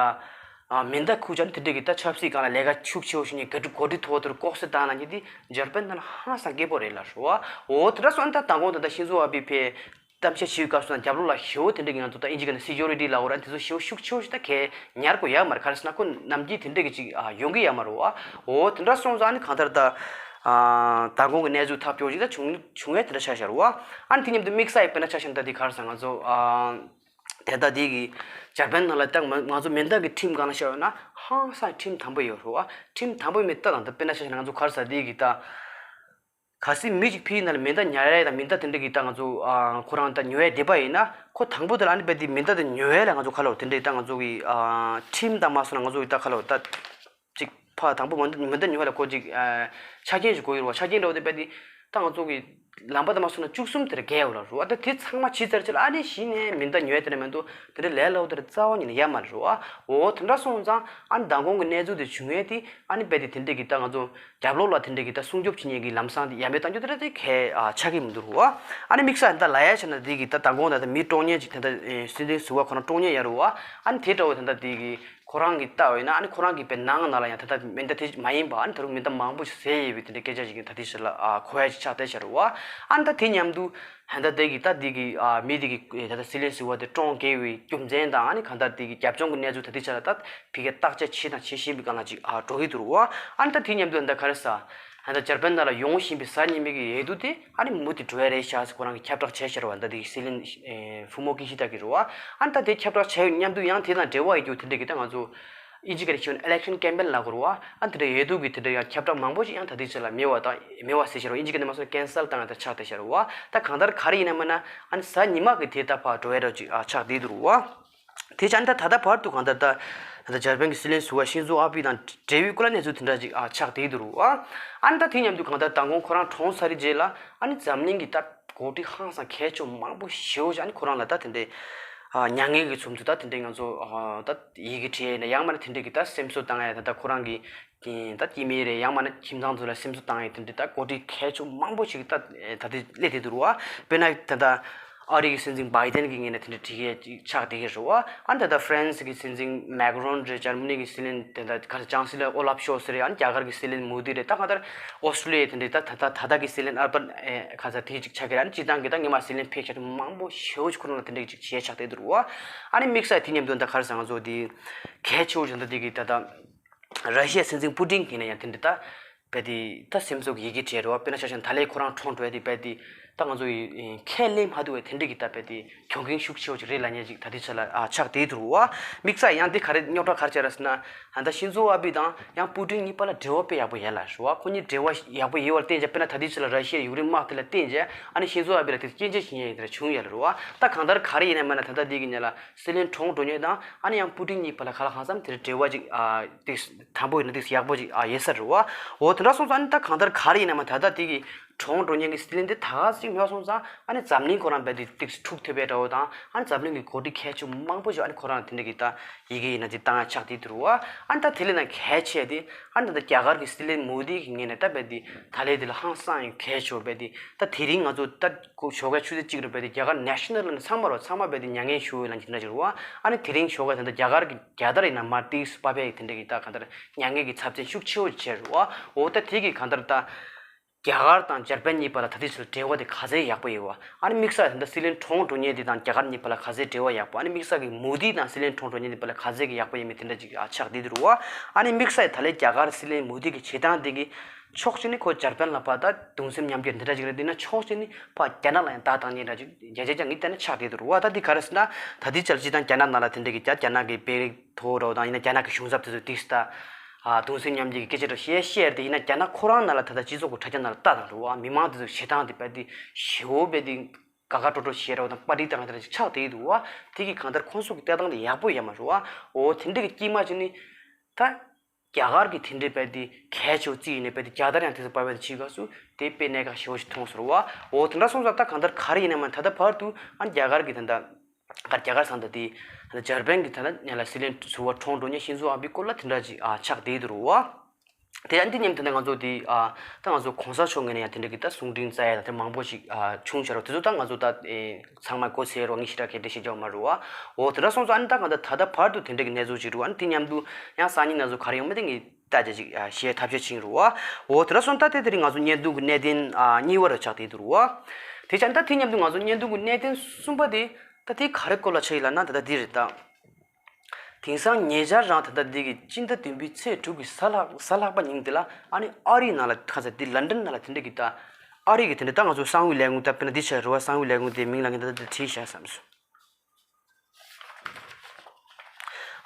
ཨ་མེ་མདའ་འཁུར་བྱས་ནི་དེ་འདྲའི་གི་ད་ཆབ་སྲིད་སྒང་ལ་ལས་ཀ་ཤུགས་ཆེ་བོ་ཞུ་ནི་ག་འདྲ་གོ་སྒྲིག་ཐོག་ཏུ་ལྐོག་ཟ་བཏང་ལ་ནི་དེ་འཇར་པན་ནང་ལ་ཧང་སང་སྐད་པོ་རེད་ལ་རུ་བ། འོ་དེ་འདྲ་སོང་ད་དང་གོང་ད་ལྟ་ཤིན་ཛོ་ཨ་བྷེ་ཕེ། གཏམ་བཤད་བྱེད་སྐབས་སུ་ན་རྒྱབ་ལོགས་ལ་ཞེ་པོ་དེ་འདྲ་གི་ང་ཚོ་ད་ཨིན་ཇི་སྐད་ནས་སི་ཀིའུ་རི་ཊི་ལབ་དགོས་ར། དེ་ཚོ་ཞེ་པོ་ཤུགས་ཆེ་བོ་ཞིག་ད་གས་ཉར་དགོས་ཡ་མ་རེད། ག་རེ་ཟེར་ན་ཁོ་ནམ་རྒྱུན་དེ་འདྲ་གི་ཅིག་ཨ་ཡོང་གི་ཡ་མ་རེད་བ། འོ་དེ་འདྲ་སོང་ཙང་ཨ་ནི་གང་ལྟར་ད་ཨ་མདང་དགོང་གི་གནས་ཚུལ་ཐབས་སྐྱོ་ཞིག་ད་བྱུང་བྱུང་ཡ་དེ་འདྲ་ཆགས་ཤར་བ། ཨ་ནི་དེ་མཉམ་དུ་དམིགས་བསལ་ཡི་དཔེར་ན་ཆ་བཞག་ན་ད་དེ་ག་རེ་ཟེར་ང་ཚོ་ཨ་དེ་ད་དེ་གི་འཇར་པན་ནང་ལ་ད་ང་ང་ཚོ་མེ་མདའ་གི་ཁྲིམས་སྒང་ལ་བཤད་ཡོད་ན་ཧང་སང་ཁྲིམས་དམ་པོ་ཡོད་རེད་བ། ཁྲིམས་དམ་པོ་མེད་ད་དང་ད་དཔེར་ན་ཆ་བཞག་ན་ང་ཚོ་ག་རེ་ཟེར་དེ་གི་ད། གལ་སྲིད་མི་གཅིག་ཕི་ཡི་ནང་ལ་མེ་མདའ་ཉར་ཡས་དང་མེ་མདའ་དེ་འདྲ་གི་ད་ང་ཚོ་ཨ་ཁོ་རང་ད་ཉོ་ཡས་བསྡད་པ་ཡིན་ན་ཁོ་དང་པོ་དེ་ལ་ཨ་ནི་རྦད་དེ་མེ་མདའ་དེ་ཉོ་ཡས་ལ་ང་ཚོ་ཁ་ལོ་དེ་འདྲ་ད་ང་ཚོ་གི་ཨ་ཁྲིམས་དང་མ་སོང་ན་ང་ཚོ་གི་ད་ཁ་ལོ་ད་ཅིག་ཕ་དང་པོ་མེ་མདའ་མེ་མདའ་ཉོ་ཡས་ལ་ཁོ་ཅིག་ཨ་ཆ་རྐྱེན་ཞིག་དགོས་ཡོད་རེད་བ། ཆ་རྐྱེན་འདྲ་བོ་དེ་རྦད་དེ་ད་ང་ཚོ་གི་ལམ་པ་དང་མ་སོང་ན་བཅུ་གསུམ་དེ་འདྲ་བརྒལ་ཡོད་ལ་རུ་བ། ད་དེ་ཚང་མ་བྱས་ཚར་རྗེས་ལ་ཨ་ནི་གཞི་ནས་མེ་མདའ་ཉོ་ཡས་དེ་འདྲ་མི་འདུག་དེ་འདྲ་ལས་སླ་བོ་དེ་འདྲ་རྩ་བ་ཉིད་ནས་ཡོད་མ་རེད་རུ་བ། འོ་དེ་འདྲ་སོང་ཙང་ཨ་ནི་མདང་དགོང་གི་གནས་ཚུལ་དེ་བྱུང་ཡས་དེ་ཨ་ནི་རྦད་དེ་དེ་འདྲ་གི་ད་ང་ཚོ། རྒྱབ་ལོགས་ལ་དེ་འདྲ་གི་ད་སྲུང་སྐྱོབ་བྱེད་མཁན་གྱི་ལམ་སང་དེ་ཡར་མེད་གཏོང་རྒྱུ་དེ་འདྲ་དེ་གལ་ཨ་ཆགས་ཀྱི་མི་འདུག་རུ་བ། ཨ་ནི་དམིགས་བསལ་ད་ལབ་ཡ་བྱས་ན་དེ་གི་ད་མདང་དགོང་ད་ད་མི་གྲོངས་མཁན་ཅིག་ད་ད་སྲིད་འཛིན་ཟུར་པ་ཁོ་རང་གྲོངས་མཁན་ཡོད་རུ་བ། ཨ་ནི་དེ་འདྲ་བོ་ད་ད་དེ་གི་ཁོ་རང་གི་ལྟ་བ་ཡིན་ན་ཨ་ནི་ཁོ་རང་གི་པའི་ནང་ནང་ལ་ཡང་ད་ད་མེ་མདའ་དེ་མ་ཡིན་པ་ཨ་ནི་ད་རུང་མེ་མདའ་མང་པོ་ཞིག་བཟོས་ཡོད་པའི་དེ་འདྲ་སྐད་ཆ་ཞིག་ད་དེ་ཞིག་ལ་ཨ་གོ་ཡ་ཅིག་ཆགས་བསྡད་ཤག་རུ་བ། ཨ་ནི་ད་དེ་མཉམ་དུ་ད་ད་དེ་གི་ད་དེ་གི་ཨ་མི་དེ་གི་ད་ད་སྲིད་བློན་ཟུར་པ་དེ་གྲོངས་དགོས་པའི་རྒྱུ་མཚན་དང་ཨ་ནི་གང་ལྟར་དེ་གི་རྒྱབ་ལྗོངས་ཀྱི་གནས་ཚུལ་ད་དེ་ཆ་ལ་ད། ཕ་གིར་བརྟག་དཔྱད་བྱེད་དང་བྱེད་བཞིན་པའི་སྒང་ལ་ཅིག་ཨ་འགྲོ་གི་འདུག་རུ་བ། ཨ་ནི་ད་དེ་མཉམ་དུ་ད་ག་རེ་ཟ། ཨ་ད་འཇར་པན་ནང་ལ་ཡོང་བཞིན་པའི་གཟའ་ཉི་མའི་གི་ཡས་འདུག་དེ་ཨ་ནི་མུ་མཐུད་འགྲོ་ཡ་རེད་ཤག་ཟེར་ཁོ་རང་གིས་ཁྱབ་བསྒྲགས་བྱས་ཤག་རུ་བ། ད་དེ་གི་སྲིད་བློན་ཨེ་ཧྥུ་མོ་ཀི་ཤི་ད་གི་རུ་བ། ཨ་ནི་ད་དེ་ཁྱབ་བསྒྲགས་བྱས་ཡོད་མཉམ་དུ་ཡང་དེ་དང་འབྲེལ་བ་ཡོད་རྒྱུ་དེ་འདྲ་གི་ད་ང་ཚོ་ ཨིན་ཇི་སྐད་ནས་ཤེས་ན་election campaign ལབ་དགོས་རེད་བ། ཨ་དེ་འདྲ་ཡོད་དུས་ཀྱི་དེ་འདྲ་ཡང་ཁྱབ་བསྒྲགས་མང་པོ་ཞིག་ཡང་ད་ལྟའི་ཆ་ལ་མེད་པ་དང་མེད་པ་ཟེར་ཤེས་རོགས། ཨིན་ཇི་སྐད་ནས་མ་སོང་cancel བཏང་ཡང་ད་ཆགས་བསྡད་ཤེས་རེད་བ། ད་གང་ལྟར་ག་རེ་ཡིན་ན་མིན་ན་ཨ་ནི་གཟའ་ཉི་མ་གི་དེ་ད་ཕར་འགྲོ་ཡ་འདྲ་ཅིག་ཨ་ཆགས་བསྡད་འདུག་རེད་བ། དེ་ཆ་ནི་ད་ད་ལྟ་བར་དུ་གང་ལྟར་ད་ད་ལྟ་འཇར་པན་གྱི་སྲིད་བློན་ཟུར་པ་ཤིན་ཛོ་ཨ་བྷི་དང་འབྲེལ་བའི་སྐོར་ལ་གནས་ཚུལ་དེ་འདྲ་ཅིག་ཨ་ཆགས་བསྡད་འདུག་རེད་བ། ཨ་ནི་ད་དེ་མཉམ་དུ་གང་ལྟར་མདང་དགོང་ཁོ་རང་གྲོངས་ཚར་བའི་རྗེས་ལ་ཨ་ནི་འཛམ་གླིང་གི་ད་འགོ་ཁྲིད་ཧང་སང་གལ་ཆེ་མང་པོ་ཞེ་པོ་ཅིག་ཨ་ནི་ཁོ་རང་ལ་ད་དེ་འདྲའི་ཨ་མྱ་ངན་གྱི་མཚམས་སུ་ད་དེ་འདྲའི་ང་ཚོ་ཨ་ད་ཡི་གེ་བྲིས་ནས་ཡང་མིན་ན་དེ་འདྲའི་གི་ད་སེམས་གསོ་བཏང་ཡ་ད་ད་ཁོ་རང་གི་ད་སྐྱེ་དམན་རེད། ཡང་མིན་ན་ཁྱིམ་ཚང་ཚོ་ལ་སེམས་གསོ་བཏང་ཡ་དེ་འདྲའི་ད་འགོ་ཁྲིད་གལ་ཆེ་མང་པོ་ཞིག་ད་ད་དེ་སླེབས་བསྡད་འདུག་རེད་བ། དཔེར་ན་ད་ད་ཨ་རི་གི་སྲིད་འཛིན་བྷའི་ཏན་གྱི་ངོས་ནས་དེ་འདྲ་བྲིས་ཡས་ཅིག་ཆགས་བསྡད་ཀྱི་རེད་བ། ཨ་ནི་ད་ལྟ་ཧྥ་རན་སི་གི་སྲིད་འཛིན་མེག་རོན་རེད། འཇར་མ་ནི་གི་སྲིད་བློན་དེ་འདྲ་ག་ཚོད་ཅང་སི་ལར་ཨོ་ལབ་ཤོལ་ཚ་རེད། ཨ་ནི་རྒྱ་གར་གི་སྲིད་བློན་མོ་དི་རེད། ད་གང་ལྟར་ཨོ་སི་ཀྲོ་ལི་ཡ་དེ་འདྲ་ད་ད་ད་ད་ལྟ་གི་སྲིད་བློན་ཨལ་པར་ཨེ་ག་ཚོད་དེ་ཅིག་ཆགས་ཀྱི་རེད། ཨ་ནི་སྤྱིར་བཏང་གི་ད་སྔོན་མ་སྲིད་བློན་ཕལ་ཆེར་མང་པོ་ཞེ་པོ་ཅིག་ཁོ་རང་ལ་དེ་འདྲ་ཅིག་བྱས་ཆགས་བསྡད་འདུག་རེད་བ། ཨ་ནི་དམིགས་བསལ་དེ་མཉམ་དུ་ད་ག་རེ་ཟེར་ང་ཚོ་དེ་གལ་ཆེ་བོ་ཅིག་ད་དེ་གི་ད་ད། ར་ཤི་ཡའི་སྲིད་འཛིན་པུ་ཏིན་གྱིས་ནས་ཡང་དེ་འདྲ་ད་རྦད་དེ་ད་སེམས་གསོ་གི་ཡི་གེ་བྲིས་རེད་བ། དཔེར་ན་ཆ་བཞག་ན་ད་ལན་ཁོ་རང་གྲོངས་འགྲོ་ཡ་དེ་རྦད་དེ་ད་ང་ཚོ་ཡི་ཁས་ལེན་མ་ཐུབ་པའི་དེ་འདྲ་གི་ད་རྦད་དེ་གྱོང་གུན་ཤུགས་ཆེ་བོ་ཅིག་རེད་ལབ་མཁན་ཅིག་ད་ལྟའི་ཆ་ལ་ཨ་ཆགས་བསྡད་འདུག་རེད་བ། དམིགས་བསལ་ཡང་དེ་ག་རེ་རྙོག་དྲ་ག་རེ་ཆགས་རེད་ཟེར་ན། ཨ་ད་ཤིན་ཛོ་ཨ་བྷི་དང་ཡང་པུ་ཏིན་གཉིས་བར་ལ་འབྲེལ་བ་དཔེ་ཡག་པོ་ཡོད་ལ་རེད་བ། ཁོ་གཉིས་འབྲེལ་བ་ཡག་པོ་ཡོད་པར་བརྟེན་བྱས། དཔེར་ན་ད་ལྟའི་ཆ་ལ་ར་ཤི་ཡ་ཡུཀ་རེན་དམག་དེ་ལ་བརྟེན་བྱས་ཨ་ནི་ཤིན་ཛོ་ཨ་བྷི་ལ་དེ་སྐྱོན་བརྗོད་བྱེད་མཁན་ཡང་དེ་འདྲ་བྱུང་ཡོད་ལ་རེད་བ། ད་གང་ལྟར་ག་རེ་ཡིན་ན་མིན་ན་ད་ལྟ་འདི་གི་ཉེ་ལ་སྲིད་བློན་གྲོངས་འགྲོ་མཁན་དང་ཨ་ནི་ཡང་པུ་ཏིན་གཉིས་བར་ལ་ག་ལ་གང་འཚམ་དེར་འབྲེལ་བ་ཅིག་ཨ་ཏིག་དམ་པོ་ཡིན་ན་ཏིག་ཡག་པོ་ཅིག་ཨ་ཡོད་ས་རེད་བ། འོ་དེ་འདྲ་སོང་ཙང་ཨ་ནི་ད་གང་ལྟར་ག་རེ་ཡིན་ན་མ་ད་ལྟ་དེ་གི་གྲོངས་འགྲོ་མཁན་གྱི་སྲིད་བློན་དེ་ད་ག་ཟིག་ཉོ་སོང་ཙང་ཨ་ནི་འཛམ་གླིང་ཁོ་རང་རྦད་དེ་ཏིག་འཁྲུག་ཐུབ་པའི་འདྲ་བོ་དང་ཨ་ནི་འཛམ་གླིང་གི་འགོ་ཁྲིད་གལ་ཆེ་མང་པོ་ཞིག་ཨ་ནི་ཁོ་རང་དེ་འདྲ་གི་ད་ཡི་གེ་ཡིན་ན་ཅིག་བཏང་ཡ་ཆགས་དེ་འདུག་རེད་བ། ཨ་ནི་ད་དེ་ལས་ན་གལ་ཆེ་དེ་ཨ་ནི་ད་ལྟ་རྒྱ་གར་གྱི་སྲིད་བློན་མོ་དི་གི་ངོས་ནས་ད་རྦད་དེ་ད་ལན་དེ་ལ་ཧང་སང་ཡང་གལ་ཆེ་བ་རྦད་དེ་ད་དེ་རིང་ང་ཚོ་ད། ཁོ་ཞོགས་ཀའི་ཆུ་ཚོད་གཅིག་རུ་རྦད་དེ་རྒྱ་གར་ནེ་ཤ་ནལ་ལ་ནི་ཚང་མ་རོ་ཚང་མ་རྦད་དེ་མྱ་ངན་ཞུ་འོས་ལ་འཇི་འདྲ་ཅིག་རུ་བ། ཨ་ནི་དེ་རིང་ཞོགས་ཀ་ད་ལྟ་རྒྱ་གར་གྱི་རྒྱལ་དར་ཡིན་ན་མར་ཏིག་སུ་པ་བས་ཡིག་དེ་འདྲ་གི་ད་གང་ལྟར་མྱ་ངན་གྱི་ཚབས་ཆེན་ཤུགས་ཆེ་བོ་ཅིག་བྱས་རུ་བ། འོ་ད་དེ་གི་གང་ལྟར་ད་རྒྱ་གར་དང་འཇར་པན་གཉིས་བར་ལ་ད་ལྟའི་ཆར་འབྲེལ་བ་དེ་ག་ཚད་ཡག་པོ་ཡོད་བ། ཨ་ནི་དམིགས་བསལ་ད་ལྟ་སྲིད་བློན་གྲོངས་འགྲོ་མཁན་དེ་དང་རྒྱ་གར་གཉིས་བར་ལ་ག་ཚད་འབྲེལ་བ་ཡག་པོ། ཨ་ནི་དམིགས་བསལ་གྱི་མོ་དི་དང་སྲིད་བློན་གྲོངས་འགྲོ་མཁན་དེ་བར་ལ་ག་ཚད་ཀྱི་ཡག་པོ་ཡིན་མིན་དེ་འདྲ་ཅིག་ཨ་ཆགས་བསྡད་འདུག་རུ་བ། ཨ་ནི་དམིགས་བསལ་ད་ལྟའི་རྒྱ་གར་སྲིད་བློན་མོ་དི་གི་བྱེད་སྟངས་དེ་གི་ཕྱོགས་གཅིག་ནས་ཁོ་འཇར་པན་ལ་ཕར་ད་གདུང་སེམས་མཉམ་སྐྱེད་འདི་འདྲ་ཅིག་རེད། འདི་ན་ཕྱོགས་གཅིག་ནས་ཕར་རྒྱ་ནག་ལ་ཡང་བརྡ་བཏང་མཁན་འདྲ་ཅིག་བརྒྱ་ཆ་བརྒྱ་ངས་བལྟས་ན་ཆགས་བསྡད་འདུག་རུ་བ། ད་འདི་ག་རེ་ཟེར་ན་ད་འདི་ཆར་སྤྱིར་བཏང་རྒྱ་ནག་ནང་ལ་དེ་འདྲ་གི་རྒྱ་རྒྱ་ནག་གི་དཔོན་རིགས་མཐོ་བོ་རོགས་དང་ཡིན་ན་རྒྱ་ནག་གི་གཞུང་ཚབ་དེ་ཚོ་ཏིག་སི་ད་གདུང་སེམས་མཉམ་སྐྱེད་ཀྱི་སྐད་ཆ་རོ་བཤད་བཤད་དེ་ཡིན་ན་རྒྱ་ནག་ཁོ་རང་ནང་ལ་ད་ལྟ་སྤྱི་ཚོགས་ཀྱི་དྲ་རྒྱ་ནང་ལ་ལྟ་དང་རུ་བ། མི་མང་དེ་ཚོ་བྱེད་སྟངས་དེ་དཔེ་དེ་ཞེ་བོ་དཔེ་དེ་དགའ་དགའ་སྤྲོ་སྤྲོ་བྱེད་རོགས་དང་པར་ཊི་བཏང་དེ་འདྲ་ཆགས་བསྡད་འདུག་བ། དེ་གི་གང་ལྟར་ཁོང་ཚོ་གི་ལྟ་སྟངས་དེ་ཡག་པོ་ཡོད་མ་རེད་བ། འོ་དེ་འདྲ་གི་དཀྱིལ་མ་ཅིག་ནི་ད། རྒྱ་གར་གྱི་དེ་འདྲའི་དཔེ་དེ་གལ་ཆེ་བོ་བརྩིས་ཡིན་ནའི་དཔེ་དེ་རྒྱལ་དར་ཡང་དེ་ཚོ་པར་བཏང་བྱེད་དགོས་སུ་དེ་དཔེ་གནད་འགག་ཞེ་བོ་ཞིག་མཐོང་སོང་རུ་བ། འོ་དེ་འདྲ་སོང་ཙང་ད་གང་ལྟར་ག་རེ་ཡིན་ན་མ་ད་ལྟ་བར་དུ་ཨ་རྒྱ་གར་གྱི་ད་ལྟ་ག་རྒྱ་གར་སང་ད་དེ་ད་ལྟ་འཇར་པན་གྱི་ད་ལྟ་ཉེ་ལ་སྲིད་བློན་ཟུར་པ་གྲོངས་འགྲོ་མཁན་ཤིན་ཛོ་ཨ་བྷེ་སྐོར་ལ་དེ་འདྲ་ཅིག་ཨ་ཆགས་བསྡད་འདུག་རུ་བ། དེ་ཡང་འདི་མཉམ་དུ་ད་ང་ཚོ་དེ་ཨ་ད་ང་ཚོ་གོང་ས་མཆོག་ངོས་ནས་ཡང་དེ་འདྲ་གི་ད་གསུང་འཕྲིན་བསྩལ་ཡ་ད་དེ་མང་པོ་ཞིག་ཨ་བྱུང་བྱ་རོགས། དེ་ཚོ་ད་ང་ཚོ་ད་ཨེ་ཚང་མ་མགོ་ཚོས་རོགས་ངས་ཞེ་དྲག་གལ་ཏེ་ཤེས་ཀྱང་མ་རུ་བ། འོ་དེ་འདྲ་སོང་ཙང་ཨ་ནི་ད་གང་ལྟར་ད་ལྟ་བར་དུ་དེ་འདྲ་གི་གནས་ཚུལ་ཞིག་རུ་བ། ཨ་ནི་དེ་མཉམ་དུ་ཡང་སང་ཉིན་ན་ཚོ་ག་རེ་ཡོང་མིན་དེ་ངས་ལྟ་རྒྱ་ཅིག་ཨ་བཤད་ཐབས་ཤེས་ཕྱིན་རུ་བ། འོ་དེ་འདྲ་སོང་ད་དེ་དེ་རིང་ང་ཚོ་བརྙན་ཐུང་གི་གནད་དོན་ཨ་གཉིས་པ་རུ་ཆགས་བསྡད་འདུག་རུ་བ། དེ་ཆ་ད་དེ་མཉམ་དུ་ང་ཚོ་བརྙན་ཐུང་གི་གནད་དོན་གསུམ་པ་དེ་ད་དེ་ག་རེ་སྐོར་ལ་ཆགས་ཡིན་ལབ་ན་ད་ལྟ་འདི་རེད་ད། དེང་སང་ཉེ་ཆར་རང་ད་ལྟ་འདི་གི་སྤྱི་ཟླ་བདུན་པའི་ཚེས་དྲུག་གི་གཟའ་ལྷག་གཟའ་ལྷག་པ་ཉིན་འདི་ལ་ཨ་ནི་ཨ་རིའི་ནང་ལ་ཁ་ཚ་འདི་ལན་ཌན་ནང་ལ་དེ་འདྲ་གི་ད་ཨ་རི་གི་དེ་འདྲ་ད་ང་ཚོ་གསང་བའི་ལས་ཁུངས་ད་དཔེར་ན་འདི་ཆ་རུ་བ་གསང་བའི་ལས་ཁུངས་དེ་མིང་ལ་ངས་ད་ལྟ་འདི་བྲིས་བཞག་བསམ་སོང་།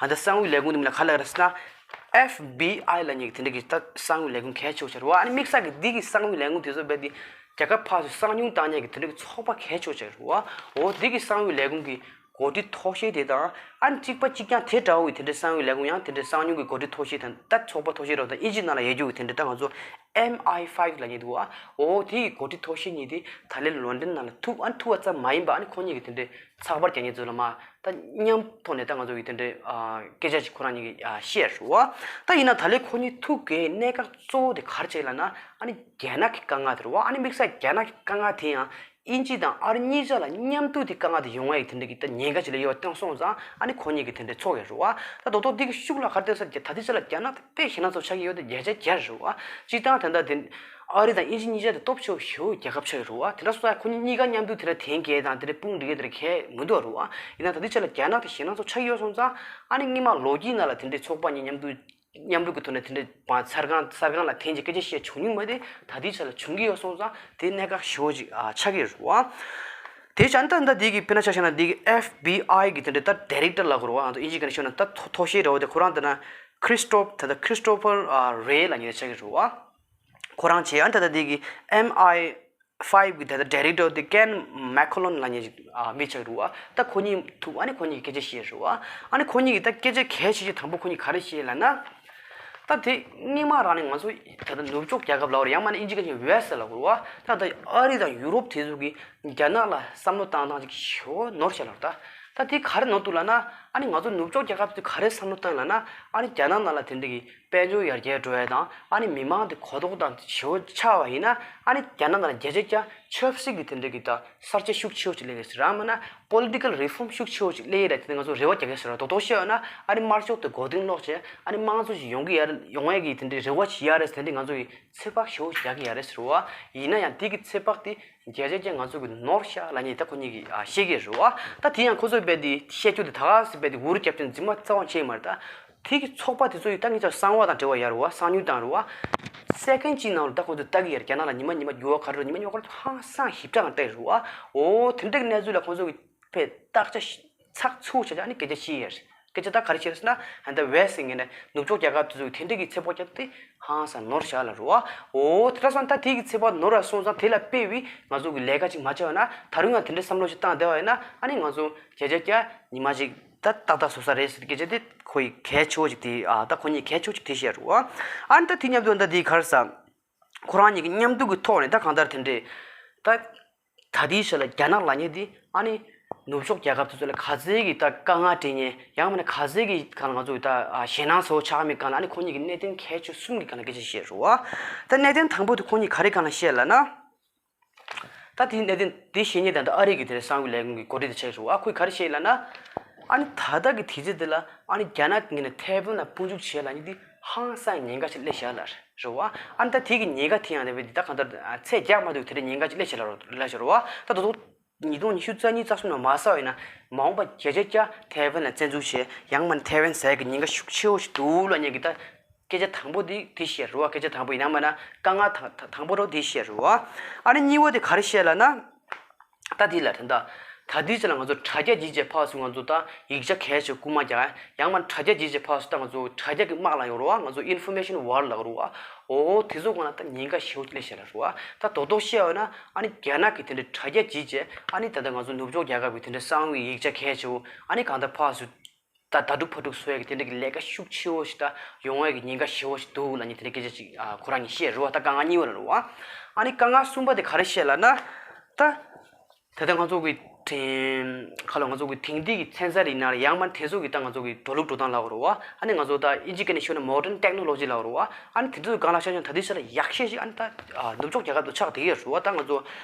ཨ་ད་གསང་བའི་ལས་ཁུངས་དེ་མིང་ལ་ག་ལ་རེད་ཟེར་ན་ཨེཕ་བི་ཨའི་ལབ་མཁན་གི་དེ་འདྲ་གི་ད་གསང་བའི་ལས་ཁུངས་གལ་ཆེ་བོ་ཆགས་རུ་བ། ཨ་ནི་དམིགས་བསལ་གི་འདི་གི་གསང་བའི་ལས་ཁུངས་དེ་ཚོ་རྦད་དེ་རྒྱལ་ཁབ་ཕར་ཚུར་གསང་མྱུལ་བཏང་མཁན་གི་དེ་འདྲ་གི་ཚོགས་པ་གལ་ཆེ་བོ་ཆགས་རུ་བ། འོ་འདི་གི་གསང་བའི་ལས་ཁུངས་གི་འགོ་ཁྲིད་མཐོ་ཤོས་དེ་དང་ཨ་ནི་གཅིག་པ་གཅིག་རྐྱང་དེ་འདྲ་བོ་ཡི་དེ་འདྲའི་གསང་བའི་ལས་ཁུངས་ཡང་དེ་འདྲའི་གསང་མྱུལ་གྱི་འགོ་ཁྲིད་མཐོ་ཤོས་དང་ད་ཚོགས་པ་མཐོ་ཤོས་རོགས་དང་ཨིན་ཇི་ནང་ལ་ཡོད་རྒྱུ་གི་དེ་འདྲའི་ད་ང་ཚོ་ཨེམ་ཨའི་ཕའིབ་ལབ་མཁན་འདུག་བ། འོ་དེ་ཡི་འགོ་ཁྲིད་མཐོ་ཤོས་གཉིས་དེ་ད་ལན་ལོན་ཌོན་ནང་ལ་ཐུག་ཨ་ནི་ཐུག་པ་ཙམ་མ་ཡིན་པ་ཨ་ནི་ཁོ་གཉིས་ཀྱི་དེ་འདྲའི་ཚགས་པར་རྒྱག་མཁན་ཚོ་ལ་མ་ད་མཉམ་ཐོག་ནས་ད་ང་ཚོ་ཡི་དེ་འདྲའི་ཨ་སྐད་ཆ་ཞིག་ཁོ་རང་གཉིས་ཀྱིས་ཨ་བཤད་རུ་བ། ད་ཡིན་ན་ད་ལན་ཁོ་གཉིས་ཐུག་གི་གནད་འགག་གཙོ་བོ་དེ་ག་རེ་བྱས་ལབ་ན་ཨ་ནི་རྒྱ་ནག་གི་དཀའ་ངལ་དེ་རུ་བ། ཨ་ནི་དམིགས་བསལ་རྒྱ་ནག་གི་དཀའ་ངལ་དེ་ཡང་ཨིན་ཇི་དང་ཨ་རི་གཉིས་ཆ་ལ་མཉམ་དུ་དེ་དཀའ་ངལ་དེ་ཡོང་བ་ཡི་དེ་འདྲ་གི་ད་ཉེན་ཁ་ཅིག་ལ་ཡོད་བཏང་སོང་ཙང་ཨ་ནི་ཁོ་གཉིས་ཀྱི་དེ་འདྲའི་ཚོགས་ཡོད་རུ་བ། ད་རྡོག་རྡོག་འདི་གི་ཤུགས་ལ་ག་རེ་བལྟས་ས་རྒྱ་ད་ལྟའི་ཆ་ལ་རྒྱ་ནག་དེ་དཔེ་ཞེད་སྣང་ཚོ་ཆགས་ཀྱི་ཡོད་དེ་བརྒྱ་ཆ་བརྒྱ་རུ་བ། སྤྱིར་བཏང་ད་ལྟ་དེ་ཨ་རི་དང་ཨིན་ཇི་གཉིས་ཆ་དེ་སྟོབས་ཆེ་བོ་ཞེ་པོ་རྒྱལ་ཁབ་ཆགས་ཡོད་རུ་བ། དེ་འདྲ་སོང་ཙང་ཁོ་གཉིས་གཉིས་ཀ་མཉམ་དུ་དེ་འདྲ་དེང་གི་དང་དེ་འདྲ་དཔུང་སྒྲིག་གི་དེ་འདྲ་གལ་མི་འདུག་རུ་བ། ཡིན་ན་ད་ལྟའི་ཆ་ལ་རྒྱ་ནག་དེ་ཞེད་སྣང་ཚོ་ཆགས་ཀྱི་ཡོད་སོང་ཙང་ཨ་ནི་སྔོན་མ་ལོ་རྒྱུས་ནང་ལ་དེ་འདྲའི་ཚོགས་པ་གཉིས་མཉམ་དུ་མཉམ་རུབ་ཀྱི་ཐོག་ནས་དེ་འདྲའི་མ་གསར་ཁང་གསར་ཁང་ལ་འཐེན་གྱི་སྐད་ཆ་བཤད་བྱུང་མྱོང་མ་རེད། ད་ལྟའི་ཆ་ལ་བྱུང་གི་ཡོད་སོང་ཙང་དེ་གནད་འགག་ཞེ་པོ་ཅིག་ཨ་ཆགས་ཀྱི་རེད་བ། དེ་བྱས་ན་ད་ལྟ་འདི་གི་དཔེར་ན་ཆ་བཞག་ན་འདི་གི་ཨེཕ་བི་ཨའི་གི་དེ་འདྲའི་ད་ཌའི་རེག་ཊར་ལབ་དགོས་རེད་བ། ང་ཚོ་ཨིན་ཇི་སྐད་ནས་ཤོད་ན་ད་མཐོ་མཐོ་ཤོས་རེད་བ། དེ་ཁོ་རང་དེ་ན་ Christoph ད་ལྟ་Christopher ཨ་Wray ལབ་མཁན་ཆགས་ཀྱི་རེད་བ། ཁོ་རང་བྱས། ཨ་ནི་ད་ལྟ་དེ་གི་M I five གི་ད་ལྟ་director དེ་Ken McCollum ལབ་མཁན་ཅིག་ཨ་མི་ཆགས་ཀྱི་རེད་བ། ད་ཁོ་གཉིས་ཐུག་ཨ་ནི་ཁོ་གཉིས་ཀྱིས་སྐད་ཆ་བཤད་རེད་བ། ཨ་ནི་ཁོ་གཉིས་ཀྱིས་ད་སྐད་ཆ་གལ་ཆེ་ཤོས་དང་པོ་ཁོ་གཉིས་ག་རེ་བཤད་ལབ་ན། ད་དེ་སྔོན་མ་རང་ནས་ང་ཚོ་ད་ལྟ་ནུབ་ཕྱོགས་རྒྱལ་ཁབ་ལབ་དགོས་རེད། ཡང་མིན་ན་དབྱིན་ཇི་སྐད་ནས་West ལབ་དགོས་རེད་བ། ད་ལྟ་ཨ་རི་དང་ཡུ་རོབ་དེ་ཚོ་གིས་རྒྱ་ནག་ལ་བསམ་བློ་བཏང་སྟངས་ཅིག་ཞེ་པོ་ནོར་བཞག་ལབ་རེད། ད་ད་དེ་ག་རེ་ནོར་འདུག་ལབ་ན། ཨ་ནི་ང་ཚོ་ནུབ་ཕྱོགས་རྒྱལ་ཁབ་ཚོས་ག་རེ་བསམ་བློ་བཏང་ལབ་ན། ཨ་ནི་རྒྱ་ནག་ནང་ལ་དེ་འདྲ་གི་དཔལ་འབྱོར་ཡར་རྒྱས་འགྲོ་ཡ་དང་། ཨ་ནི་མི་མང་དེ་གོ་རྟོགས་དང་ཞེ་པོ་ཆགས་པ་ཡིན་ན། ཨ་ནི་རྒྱ་ནག་ནང་ལ་བརྒྱ་ཆ་བརྒྱ་ཆབ་སྲིད་ཀྱི་དེ་འདྲ་གི་ད་གསར་བརྗེ་ཤུགས་ཆེ་བོ་ཅིག་སླེབས་ཡོད་ཟེར། ཡང་མིན་ན་political reform ཤུགས་ཆེ་བོ་ཅིག་སླེབས་ཡོད་རེད། དེ་ང་ཚོ་རེ་བ་རྒྱག་གི་ཟེར་བ། རྡོག་རྡོག་བཤད་ཡོད་ན། ཨ་ནི་དམར་ཤོག་དེ་མགོ་རྟིང་སློག་བྱས། ཨ་ནི་དམངས་གཙོ་ཞིག་ཡོང་གི་ཡ་རེད། ཡོང་ཡ་གི་དེ་འདྲའི་རེ་བ་ཞིག་ཡོད་རེད་ཟེར། དེ་འདྲའི་ང་ཚོ་ཡི་ཚོད་དཔག་ཞེ་པོ་ཅིག་རྒྱག་གི་ཡོད་རེད་ཟེར་བ། ཡིན་ན་ཡང་དེ་གི་ཚོད་དཔག་དེ་བརྒྱ་ཆ་བརྒྱ་ང་ཚོ་གི་ནོར་ཤག་ལབ་མཁན་ད་ཁོ་གཉིས་ཀྱིས་ཨ་བཤད་ཀྱི་རེད་བ། ད་དེ་ཡང་ཁོ་ཚོས་རྦད་དེ་བཤད་རྒྱུ་དེ་ད་ག་སེ་རྦད་དེ་འུར་རྒྱབ་རྒྱུ་ནི་རྫུན་མ་རྩ་བ་ནས་བཤད་ཀྱི་མ་རེད། ད་དེ་གི་ཚོགས་པ་དེ་ཚོ་ཡིས་ད་ངེད་ཅག་གསང་བ་དང་འབྲེལ་བ་ཡོད་རེད་བ། གསང་ཉུལ་བཏང་རེད་བ། སེ་ཀེན་གཅིག་ནང་ལ་ད་ཁོ་ཚོས་ལྟ་གི་ཡོད་རེད། རྒྱ་ནག་ལ་ཉི་མ་ཉི་མ་འགྱུར་བ་ག་རེ་འགྲོ། ཉི་མ་ཉི་མ་ག་རེ་འགྲོ། ཧང་སང་ཞིབ་ཕྲ་ངང་བལྟས་རེད་བ། འོ་དེ་འདྲ་གི་གནས་ཚུལ་ལ་ཁོ་ཚོ་གི་དཔེ་བརྟག་དཔྱད་ཚགས་ཚུད་བྱས་བྱས་ཨ་ནི་སྐད་ཆ་བཤད་ཡོད་རེད། སྐད་ཆ་ད་ག་རེ་བཤད་རེད་ཟེར་ན། ཨ་ད་West ཟེར་མཁན་ནས་ནུབ་ཕྱོགས་རྒྱལ་ཁབ་དེ་ཚོ་གིས་དེ་འདྲ་གི་ཚོད་དཔག་བརྒྱབ་དེ་ཧང་སང་ནོར་ཤག་ལབ་རེད་བ། འོ་དེ་འདྲ་སོང་ད་དེ་གི་ཚོད་དཔག་ནོར་ར་སོང་ཙང་། དེ་ལ་དཔེ་བའི་ང་ཚོ་གི་ལས་ཀ་ཅིག་མ་བྱས་པ་ན། ད་རུང་ཡང་དེ་འདྲའི་བསམ་བློ་ཞིག་བཏང་བསྡད་པ་ཡིན་ན། ཨ་ནི་ང་ཚོ་བརྒྱ་ཆ་བརྒྱ་ཉི་མ་ཅིག་ད་ཏག་ཏག་བཟོ་ས་རེད་ཟེར། སྐད་ཆ་དེ་ཁོ་ཡི་གལ་ཆེ་བོ་ཅིག་དེ། ཨ་ད་ཁོ་གཉིས་གལ་ཆེ་བོ་ཅིག་དེ་བཤད་རེད་བ། ཨ་ནི་ད་དེ་མཉམ་དུ་ད་དེ་ག་རེ་ཟ། ཁོ་རང་གཉིས་ཀྱི་མཉམ་འདུག་གི་ཐོག་ནས་ད་གང་ལྟར་དེ་འདྲས་ད། ད་ལྟའི་ཆ་ལ་རྒྱ་ནག་ལབ་མཁན་དེ་ཨ་ནི་ནུབ་ཕྱོགས་རྒྱལ་ཁབ་དེ་ཚོ་ལ་ག་ཚད་ཀྱི་ད་དཀའ་ངལ་འཕྲད་མཁན། ཡང་མིན་ན་ག་ཚད་ཀྱི་སྒང་ལ་ང་ཚོ་ད་ཨ་ཞེད་སྣང་ཚ་བོ་ཆགས་མེད་སྒང་ལ། ཨ་ནི་ཁོ་གཉིས་ཀྱི་གནད་དོན་གལ་ཆེ་གསུམ་གྱི་སྒང་ལ་སྐད་ཆ་བཤད་རེད་བ། ད་གནད་དོན་དང་པོ་དེ་ཁོ་གཉིས་ག་རེ་སྒང་ལ་བཤད་ལབ་ན། ད་དེའི་གནད་དོན་དེ་བཤད་མཁན་དེ་ད་ཨ་རི་གི་དེ་གསང་བའི་ལས་ཁུངས་ཀྱི་འགོ་ཁྲིད་དེ་ཆགས་རེད་བ། ཁོས་ག་རེ་བཤད་ལབ་ན། ཨ་ནི་ད་ལྟ་གི་དུས་ཚོད་དེ་ལ་ཨ་ནི་རྒྱ་ནག་གི་ངོས་ནས་ཐའེ་ཝན་ལ་དཔུང་འཇུག་བྱེད་ལབ་མཁན་དེ་ཧང་སང་ཉེན་ཁ་ཞིག་སླེབས་བཞག་ལབ་རེད་བ། ཨ་ནི་ད་དེ་གི་ཉེན་ཁ་དེ་ཡང་དེ་བས་དེ་ད་གང་ལྟར་ཚད་རྒྱག་མ་ཐུབ་དེ་འདྲའི་ཉེན་ཁ་ཞིག་སླེབས་བཞག་ལབ་རེད་བ། ད་དོ་དོ་ཉིས་སྟོང་ཉི་ཤུ་རྩ་གཉིས་རྩ་གསུམ་ནང་མ་ཟ་བ་ཡིན་ན། མ་འོངས་པ་བརྒྱ་ཆ་བརྒྱ་ཐའེ་ཝན་ལ་བཙན་འཛུལ་བྱས། ཡང་མིན་ཐའེ་ཝན་ཟ་ཡག་གི་ཉེན་ཁ་ཤུགས་ཆེ་བོ་ཞིག་འདུག་ལབ་མཁན་གྱི་ད་སྐད་ཆ་དང་པོ་དེ་དེ་བཤད་རེད་བ། སྐད་ཆ་དང་པོ་ཡིན་ན་མིན་ན་དཀའ་ངལ་དང་དང་པོ་རོ་དེ་བཤད་རེད་བ། ཨ་ནི་གཉིས་པ་དེ་ག་རེ་བཤད་ལབ་ན། ད་དེ་ལ་ད་ད་ད་དེའི་ཆ་ལ་ང་ཚོ་དྲ་རྒྱ་བརྒྱུད་བྱས་ཕར་ཚུར་ང་ཚོ་ད་ཡིག་ཆ་གལ་ཆེ་རྐུན་མ་རྒྱག་ཡ། ཡང་མིན་དྲ་རྒྱ་བརྒྱུད་བྱས་ཕར་ཚུར་ད་ང་ཚོ་དྲ་རྒྱ་གི་དམག་ལབ་ཡོད་རེད་བ། ང་ཚོ་Information War ལབ་རེད་བ། འོ་དེ་ཚོ་སྒང་ལ་ད་ཉེན་ཁ་ཞེ་པོ་ཅིག་སླེབས་བཞག་ལབ་རེད་བ། ད་རྡོག་རྡོག་བཤད་ཡོད་ན། ཨ་ནི་རྒྱ་ནག་གི་དེ་འདྲའི་དྲ་རྒྱ་བརྒྱུད་བྱས་ཨ་ནི་ད་ལྟ་ང་ཚོ་ནུབ་ཕྱོགས་རྒྱལ་ཁབ་ཀྱི་དེ་འདྲའི་གསང་བའི་ཡིག་ཆ་གལ་ཆེ་བོ་ཨ་ནི་གང་ལྟར་ཕར་ཚུར་ད་ད་དཀྲུག་ཕར་དཀྲུག་བཟོ་ཡ་གི་དེ་འདྲ་གི་ལས་ཀ་ཤུགས་ཆེ་བོ་ཞིག་ད་ཡོང་ཡ་གི་ཉེན་ཁ་ཞེ་བོ་ཞིག་འདུག་ལབ་མཁན་དེ་འདྲ་སྐད་ཆ་ཅིག་ཨ་ཁོ་རང་གིས་བཤད་རེད་བ། ད་དཀའ་ངལ་གཉིས་པ་ལ་རེད་བ། ཨ་ནི་དཀའ་ངལ་གསུམ་པ་དེ་ག་རེ་བཤད་ལབ་ན། ད་ད་ལྟ་ང་ཚོ་གི་དེང་ཁ་ལོ་ང་ཚོ་གི་དེང་དུས་ཀྱི་ཚན་རྩལ་ཡིན་ན་རེད། ཡང་མིན་དེ་ཚོ་གི་ད་ང་ཚོ་གི་འགྲོ་ལུགས་འགྲོ་སྟངས་ལབ་དགོས་རེད་བ། ཨ་ནི་ང་ཚོ་ད་དབྱིན་ཇི་སྐད་ནས་ཤོད་ན་Modern Technology ལབ་དགོས་རེད་བ། ཨ་ནི་དེ་ཚོ་གི་སྒང་ལ་ཆ་བཞག་ན་ད་ལྟའི་ཆ་ལ་ཡག་ཤོས་ཤིག་ཨ་ནི་ད་ཨ་ནུབ་ཕྱོགས་རྒྱལ་ཁབ་ཏུ་ཆགས་བསྡད་ཀྱི་ཡོད་རེད་བ། ད་ང་ཚོ་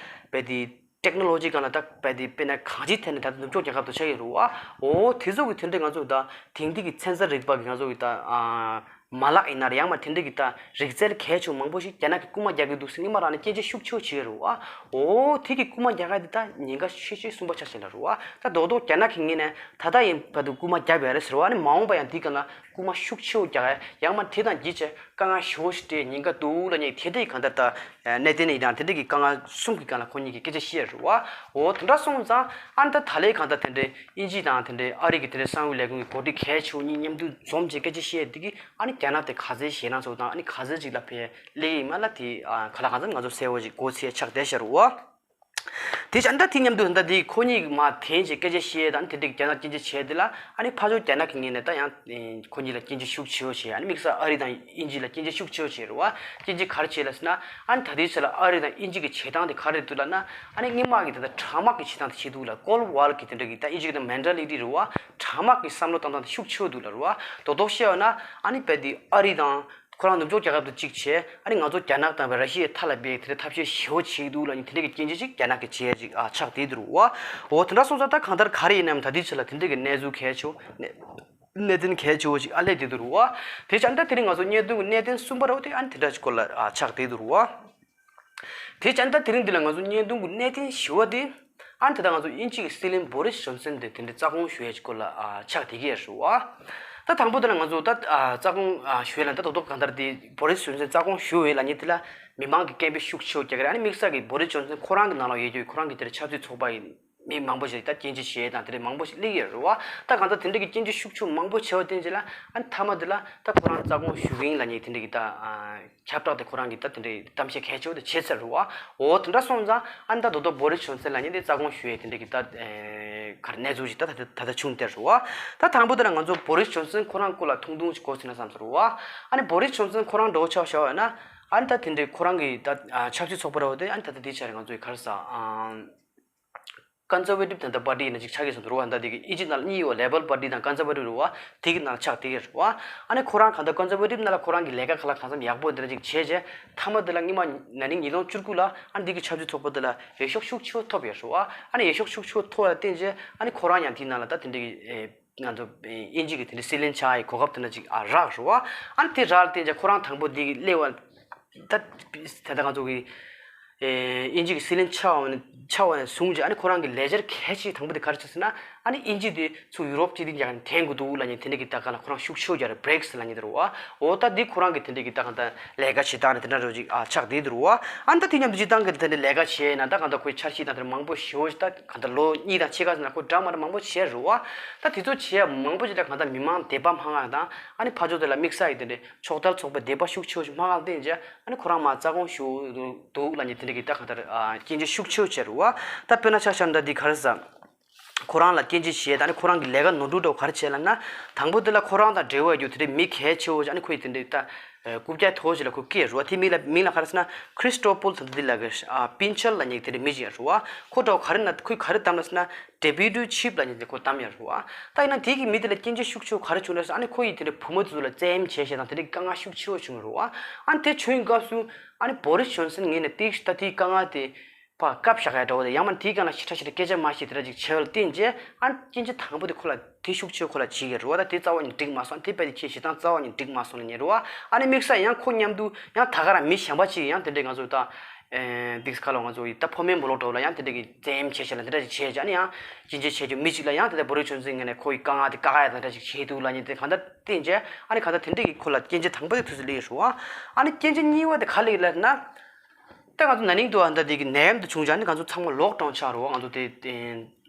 རྦད་དེ་Technology སྒང་ལ་ད་རྦད་དེ་དཔེར་ན་གང་ཅིའི་ཐད་ནས་ད་ནུབ་ཕྱོགས་རྒྱལ་ཁབ་ཏུ་ཆགས་ཀྱི་རེད་བ། འོ་དེ་ཚོ་གི་དེ་འདྲའི་ང་ཚོ་ད་དེང་དུས་ཀྱི་ཚན་རྩལ་རིག་པ་གི་ང་ཚོ་གི་ད་ཨ་མ་ལག་ཡིན་ན་རེད། ཡང་མིན་དེ་འདྲའི་གི་ད་རིག་རྩལ་གལ་ཆེ་བོ་མང་པོ་ཞིག་རྒྱ་ནག་གིས་རྐུན་མ་རྒྱག་གི་འདུག་ཟེར་སྔོན་མ་རང་ནས་སྐད་ཆ་ཤུགས་ཆེ་བོ་བྱས་ཡོད་རེད་བ། འོ་དེ་གི་རྐུན་མ་རྒྱག་ཡ་དེ་ད་ཉེན་ཁ་ཆེ་ཤོས་གསུམ་པ་ཆགས་བཞག་ལབ་རེད་བ། ད་རྡོག་རྡོག་རྒྱ་ནག་གི་ངོས་ནས་ད་ལྟ་ཡིན་བར་དུ་རྐུན་མ་བརྒྱབ་ཡོད་རེད་ཟེར་བ། ཨ་ནི་མ་འོངས་པ་ཡང་དེའི་སྒང་ལ་རྐུན་མ་ཤུགས་ཆེ་བོ་རྒྱག་ཡ། ཡང་མིན་དེ་དང་བརྒྱུད་བྱས་དཀའ་ངལ་ཞེ་པོ་ཞིག་འཕྲད་ཉེན་ཁ་འདུག་ལབ་མཁན་དེ་འདྲ་གི་གང་ལྟར་ད་གནད་དོན་ཡིན་ན་དེ་འདྲ་གི་དཀའ་ངལ་གསུམ་གྱི་སྒང་ལ་ཁོ་གཉིས་ཀྱིས་སྐད་ཆ་བཤད་རེད་བ། འོ་དེ་འདྲ་སོང་ཙང་ཨ་ནི་ད་ད་ལོའི་གང་ལྟར་དེ་འདྲའི་དབྱིན་ཇི་དང་དེ་འདྲའི་ཨ་རི་གི་དེ་འདྲའི་གསང་བའི་ལས་ཁུངས་ཀྱི་འགོ་ཁྲིད་གལ་ཆེ་བོ་གཉིས་མཉམ་དུ་འཛོམས་བྱས་སྐད་ཆ་བཤད་དེ་གི་ཨ་ནི་རྒྱ་ནག་དེ་ག་ཚད་ཞེད་སྣང་ཚ་བོ་དང་། ཨ་ནི་ག་ཚད་ཅིག་ལ་ཕར་སླེབས་ཡིན་མ་ལབ་དེ་ཨ་ག་ལ་གང་འཚམ་ང་ཚོ་གསལ་བོ་ཞིག་གོ་ཚད་ཆགས་བསྡད་ཤག་རེད་བ། དེ་བྱས་ད་དེ་མཉམ་དུ་ད་དེ་ཁོ་གཉིས་མར་འཐེན་བྱས་སྐད་ཆ་བཤད་དང་དེ་འདྲའི་རྒྱ་ནག་སྐྱོན་བརྗོད་བྱས་དེ་ལ། ཨ་ནི་ཕར་ཕྱོགས་རྒྱ་ནག་གི་ངོས་ནས་ད་ཡང་ཁོ་གཉིས་ལ་སྐྱོན་བརྗོད་ཤུགས་ཆེ་བོ་བྱས། ཨ་ནི་དམིགས་བསལ་ཨ་རི་དང་དབྱིན་ཇི་ལ་སྐྱོན་བརྗོད་ཤུགས་ཆེ་བོ་བྱས་རེད་བ། སྐྱོན་བརྗོད་ག་རེ་བྱས་ལབ་ཟེར་ན། ཨ་ནི་ད་ལྟའི་ཆ་ལ་ཨ་རི་དང་དབྱིན་ཇི་གི་བྱེད་སྟངས་དེ་ག་རེ་འདུག་ལབ་ན། ཨ་ནི་སྔོན་མ་གི་ད་ལྟ་དྲག་དམག་གི་བྱེད་སྟངས་དེ་བྱེད་འདུག་ལ། Cold War གི་དེ་འདྲ་གི་ད་དབྱིན་ཇི་གི་ད་mentality རེད་བ། དྲག་དམག་གི་བསམ་བློ་བཏང་སྟངས་དེ་ཤུགས་ཆེ་བོ་འདུག་ལབ་རེད་བ། རྡོག་རྡོག་བཤད་པ་ན་ཨ་ནི་རྦད་དེ་ཨ་རི་དང་ཁོ་རང་ནུབ་ཕྱོགས་རྒྱལ་ཁབ་དང་གཅིག་བྱས། ཨ་ནི་ང་ཚོ་རྒྱ་ནག་དང་ར་ཤི་ཡའི་མཐའ་ལ་སྦས་དེ་འདྲ་ཐབས་ཤེས་ཞེ་པོ་བྱེད་ཀྱི་འདུག་ལབ་མཁན་དེ་འདྲ་གི་སྐྱོན་བརྗོད་ཅིག་རྒྱ་ནག་གིས་བྱས་ཅིག་ཨ་ཆགས་བསྡད་འདུག་རེད་བ། འོ་དེ་འདྲ་སོང་ཙང་ད་གང་ལྟར་ག་རེ་ཡིན་ནའང་ད་ལྟའི་ཆ་ལ་དེ་འདྲ་གི་གནས་ཚུལ་གལ་ཆེ་བོ་གནད་གནད་དོན་གལ་ཆེ་བོ་ཞིག་ཨ་སླེབས་བསྡད་འདུག་རེད་བ། དེ་བྱས་ད་དེ་རིང་ང་ཚོ་བརྙན་ཐུང་གི་གནད་དོན་གསུམ་པ་རེད་བ། དེ་ཨ་ནི་དེ་འདྲ་ཞིག་སྐོར་ལ་ཨ་ཆགས་བསྡད་འདུག་རེད་བ། དེ་བྱས་ད་དེ་རིང་འདི་ལ་ང་ཚོ་བརྙན་ཐུང་གི་གནད་དོན་བཞི་པ་དེ། ཨ་ནི་ད་ལྟ་ང་ཚོ་དབྱིན་ཇི་གི་སྲིད་བློན་བོ་རིས་ཇོན་སན་དེ་དེ་འདྲའི་རྩ་དགོངས་ཞུ་ཡས་ཀྱི་སྐོར་ལ་ཨ་ཆགས་བསྡད་ཀྱི་ཡོད་རེད་བ། ད་དང་པོ་དེ་ལ་ང་ཚོ་ད་ཨ་རྩ་དགོངས་ཨ་ཞུ་ཡས་ལ་ད་རྡོག་རྡོག་གང་ལྟར་དེ་བོ་རིས་ཇོན་སན་རྩ་དགོངས་ཞུ་ཡས་ལབ་མཁན་དེ་ལ་མི་མང་གིས་སྐད་འབོད་ཤུགས་ཆེ་བོ་རྒྱག་གི་རེད། ཨ་ནི་དམིགས་བསལ་གྱི་བོ་རིས་ཇོན་སན་ཁོ་རང་གི་ནང་ལ་ཡོད་རྒྱུ་ཁོ་རང་གི་དེ་ལ་ཆབ་སྲིད་ཚོགས་པ་ཡིན། མི་མང་པོ་ཞིག་ད་སྐྱོན་བརྗོད་བྱེད་དང་དེ་འདྲའི་མང་པོ་ཞིག་སླེབས་ཡོད་རེད་བ། ད་གང་ལྟར་དེ་འདྲ་གི་སྐྱོན་བརྗོད་ཤུགས་ཆེ་མང་པོ་བྱས་པ་བསྟན་རྗེས་ལ་ཨ་ནི་མཐའ་མ་དེ་ལ་ད་ཁོ་རང་རྩ་དགོངས་ཞུ་གི་ཡིན་ལབ་མཁན་དེ་འདྲ་གི་ད་ཨ། ཁྱབ་བསྒྲགས་དེ་ཁོ་རང་གིས་ད་དེ་འདྲའི་གཏམ་བཤད་གལ་ཆེ་བོ་དེ་བྱས་ཚར་རེད་བ། འོ་དེ་འདྲ་སོང་ཙང་ཨ་ནི་ད་རྡོག་རྡོག་བོ་རིས་ཇོན་སན་ལབ་མཁན་དེ་རྩ་དགོངས་ཞུ་ཡས་དེ་འདྲ་གི་ད་ཨེ་ག་རེ་གནས་ཚུལ་ཞིག་ད་ད་ད་ད་བྱུང་བསྡད་རེད་བ། ད་དང་པོ་དེ་ལ་ང་ཚོ་བོ་རིས་ཇོན་སན་ཁོ་རང་སྐོར་ལ་ཐུང་ཐུང་ཞིག་གོ་ཟིན་ན་བསམ་ཚར་རེད་བ། ཨ་ནི་བོ་རིས་ཇོན་སན་ཁོ་རང་འདྲ་བོ་ཆ་བཞག་པ་ཡིན་ན་ཨ་ནི་ད་དེ་འདྲའི་ཁོ་རང་གི་ད་ཨ་ཆབ་སྲིད་ཚོགས་པ་འདྲ་བོ་དེ་ཨ་ནི་ད་ད་དེ་ཆ་རེད་ང་ཚོ་གི་ག་རེ་ཟ་ཨ། Conservative ད་ལྟ་པར་ཊི་ནང་ཅིག་ཆགས་ཀྱི་སོང་འདུག་རེད་བ། ད་དེ་གི་ཨིན་ཇི་ནང་ལ་གཉིས་ཡོད། Liberal Party དང་Conservative རེད་བ། དེ་གི་ནང་ལ་ཆགས་བསྡད་ཀྱི་རེད་བ། ཨ་ནི་ཁོ་རང་གང་ལྟར་Conservative ནང་ལ་ཁོ་རང་གི་ལས་ཀ་ཁག་ལ་གང་འཚམ་ཡག་པོ་འདི་འདྲ་ཅིག་བྱས་རྗེས་མཐའ་མ་དེ་ལ་སྔོན་མ་ན་ནིང་ཉིས་སྟོང་བཅུ་དགུ་ལ་ཨ་ནི་འདི་གི་ཆབ་སྲིད་ཚོགས་པ་དེ་ལ་འོས་ཤོག་ཤུགས་ཆེ་བོ་ཐོབ་ཡོད་རེད་བ། ཨ་ནི་འོས་ཤོག་ཤུགས་ཆེ་བོ་ཐོབ་ཡ་བརྟེན་རྗེས་ཨ་ནི་ཁོ་རང་ཡང་དེའི་ནང་ལ་ད་དེ་འདྲ་གི་ཨེ་ང་ཚོ་ཨེ་ཨིན་ཇི་གི་དེ་འདྲ་སྲིད་བློན་ཆགས་ཡའི་གོ་སྐབས་དེ་འདྲ་ཅིག་ཨ་རག་རེད་བ། ཨ་ནི་དེ་རག་ལ་བརྟེན་རྗེས་ཁོ་རང་དང་པོ་འདི་གི་སླེབས་པ། ད་ད་ལྟ་ང་ཚོ་གི་ཨེ་དབྱིན་ཇི་གི་སྲིད་བློན་ཆགས་པ་ནས་ཆགས་པ་ནས་བཟུང་རྗེས་ཨ་ནི་ཁོ་རང་གི་ལས་འཆར་གལ་ཆེ་དང་པོ་དེ་ག་རེ་བྱས་ཟེར་ན་ཨ་ནི་དབྱིན་ཇི་དེ་ཚུར་ཡུ་རོབ་སྤྱི་མཐུན་རྒྱལ་ཁབ་ནས་འཐེན་དགོས་འདུག་ལབ་མཁན་དེ་འདྲ་གི་ད་ག་ལ་ཁོ་རང་ཤུགས་ཆེ་བོ་རྒྱག་རེད། བྷི་རེག་སི་ལབ་མཁན་དེ་རེད་བ། འོ་ད་འདི་ཁོ་རང་གི་དེ་འདྲ་གི་ད་ག་ད་ལས་ཀ་བྱེད་སྟངས་ནས་དེ་འདྲ་རོ་ཅིག་ཨ་ཆགས་བསྡད་འདུག་རེད་བ། ཨ་ནི་ད་དེ་མཉམ་དུ་སྤྱི་བཏང་གི་དེ་འདྲ་ལས་ཀ་བྱས་ན་ད་ག་ད་ཁོའི་འཆར་གཞི་དང་དེ་འདྲ་མང་པོ་ཞེ་པོ་ཞིག་ད་ག་ད་ལོ་གཉིས་དང་ཕྱེད་ཀ་ཙམ་ན་ཁོ་འདྲ་མ་འདྲ་མང་པོ་བྱས་རེད་བ། ད་དེ་ཚོ་བྱས་མང་པོ་ཞིག་ད་ག་ད་མི་མང་དད་པ་མང་ང་དང་ཨ་ནི་ཕར་ཕྱོགས་དེ་ལ་དམིགས་བསལ་གྱི་དེ་འདྲ་ཕྱོགས་མཐར་ཚོགས་པའི་དད་པ་ཤུགས་ཆེ་བོ་ཞིག་མ་གང་བསྟན་རྗེས་ཨ་ནི་ཁོ་རང་མར་རྩ་དགོངས་ཞུ་འདུག་ལབ་མཁན་དེ་འདྲ་གི་ད་གང་ལྟར་ཨ་སྐྱོན་བརྗོད་ཤུགས་ཆེ་བོ་བྱས་རེད་བ། ད་དཔེར་ན་ཆ་བཞག་ན་ད་འདི་ག་རེ་ཟ། ཁོ་རང་ལ་སྐྱོན་བརྗོད་བྱས་ད་ནི་ཁོ་རང་གི་ལས་ཀ་ནོར་འཁྲུལ་འདྲ་བོ་ག་རེ་བྱས་ལབ་ན། དང་པོ་དེ་ལ་ཁོ་རང་དང་འབྲེལ་བ་ཡོད་རྒྱུ་དེ་འདྲའི་མི་གལ་ཆེ་བོ་ཞིག་ཨ་ནི་ཁོ་ཡི་དེ་འདྲའི་ད་རྐུབ་བཀྱག་མཐོ་བོ་ཞིག་ལ་ཁོ་བཀལ་རེད་བ། དེ་མིང་ལ་མིང་ལ་ག་རེ་ཟེར་ན་ཁྲི་སི་ཊོ་ཕོལ་ད་འདི་ལ་གི་ཨ་པིན་ཆར་ལབ་མཁན་དེ་འདྲའི་མི་ཞིག་ཡོད་རེད་བ། ཁོ་འདྲ་བོ་ག་རེ་ན་ཁོས་ག་རེ་བདམས་ལབ་ཟེར་ན། Deputy Chief ལབ་མཁན་དེ་ཁོ་བདམས་ཡོད་རེད་བ། ད་ཡིན་ན་དེ་གི་མི་དེ་ལ་སྐྱོན་བརྗོད་ཤུགས་ཆེ་བོ་ག་རེ་བྱུང་རེད་ཟེར་ན་ཨ་ནི་ཁོ་ཡི་དེ་འདྲའི་བུ་མོ་དེ་ཚོ་ལ་བཙན་གཡེམ་བྱས་བྱས་དང་དེ་འདྲའི་དཀའ་ངལ་ཤུགས་ཆེ་བོ་བྱུང་ཡོད་རེད་བ། ཨ་ནི་དེ་བྱུང་བའི་སྐབས་སུ་ཨ་ནི་བོ་རིས་ཇོན་སན་ངོས་ནས་ཏིག་ད་དེའི་དཀའ་ངལ་དེ་ཕར་བཀབ་བཞག་ཡ་འདྲ་བོ་དེ་ཡང་མིན་དེའི་སྒང་ལ་ཞེ་དྲག་ཞེ་དྲག་སྐད་ཆ་མ་བཤད་དེ་འདྲ་ཅིག་བྱས་པ་ལ་བརྟེན་རྗེས་ཨ་ནི་སྐྱོན་བརྗོད་དང་པོ་དེ་ཁོ་ལ་དེ་ཤུགས་ཆེ་ཁོ་ལ་བྱེད་ཀྱི་རེད་བ། ད་དེ་རྩ་བ་ནས་འགྲིག་མ་སོང་། དེ་དཔེ་དེ་ཁྱེད་ཞེ་སྡང་རྩ་བ་ནས་འགྲིག་མ་སོང་ལབ་མཁན་རེད་བ། ཨ་ནི་དམིགས་བསལ་ཡང་ཁོ་མཉམ་དུ་ཡང་ད་ག་རང་མི་གཞན་པ་ཅིག་ཡང་དེ་འདྲའི་ང་ཚོ་ད་ཨེ་འདི་ཁ་ལོ་ང་ཚོ་ཡི་ད་ཕོ་མོའི་འབོ་ལོག་འདྲ་བོ་ལ་ཡང་དེ་འདྲ་གི་བཙན་གཡེམ་བྱས་བྱས་ལ་དེ་འདྲ་ཅིག་བྱས་བྱས་ཨ་ནི་ཡང་སྐྱོན་བརྗོད་བྱས་རྒྱུ་མི་གཅིག་ལ་ཡང་དེ་འདྲ་བོ་རིས་ཇོན་སན་ངོས་ནས་ཁོ་ཡི་དཀའ་ངལ་དེ་བཀག་ཡ་དེ་འདྲ་ཅིག་བྱས་འདུག་ལབ་མཁན་དེ་གང་ལྟར་བརྟེན་བྱས་ཨ་ནི་གང་ལྟར་དེ་འདྲ་གི་ཁོ་ལ་སྐྱོན་བརྗོད་དང་པོ་དེ་ཐུགས་སུ་སླེབས་ཡོད་རེད་བ། ཨ་ནི་སྐྱོན་བརྗོད་གཉིས་པ་དེ་ག་རེ་ལབ་ན། ད་ང་ཚོ་ན་ནིང་དུ་ཨ་ད་དེ་གི་ནད་ཡམས་དེ་བྱུང་རྗེས་ཨ་ནི་ང་ཚོ་ཚང་མ་ལོག་ཌའོན་ཆགས་རེད་བ། ང་ཚོ་དེ་དེ་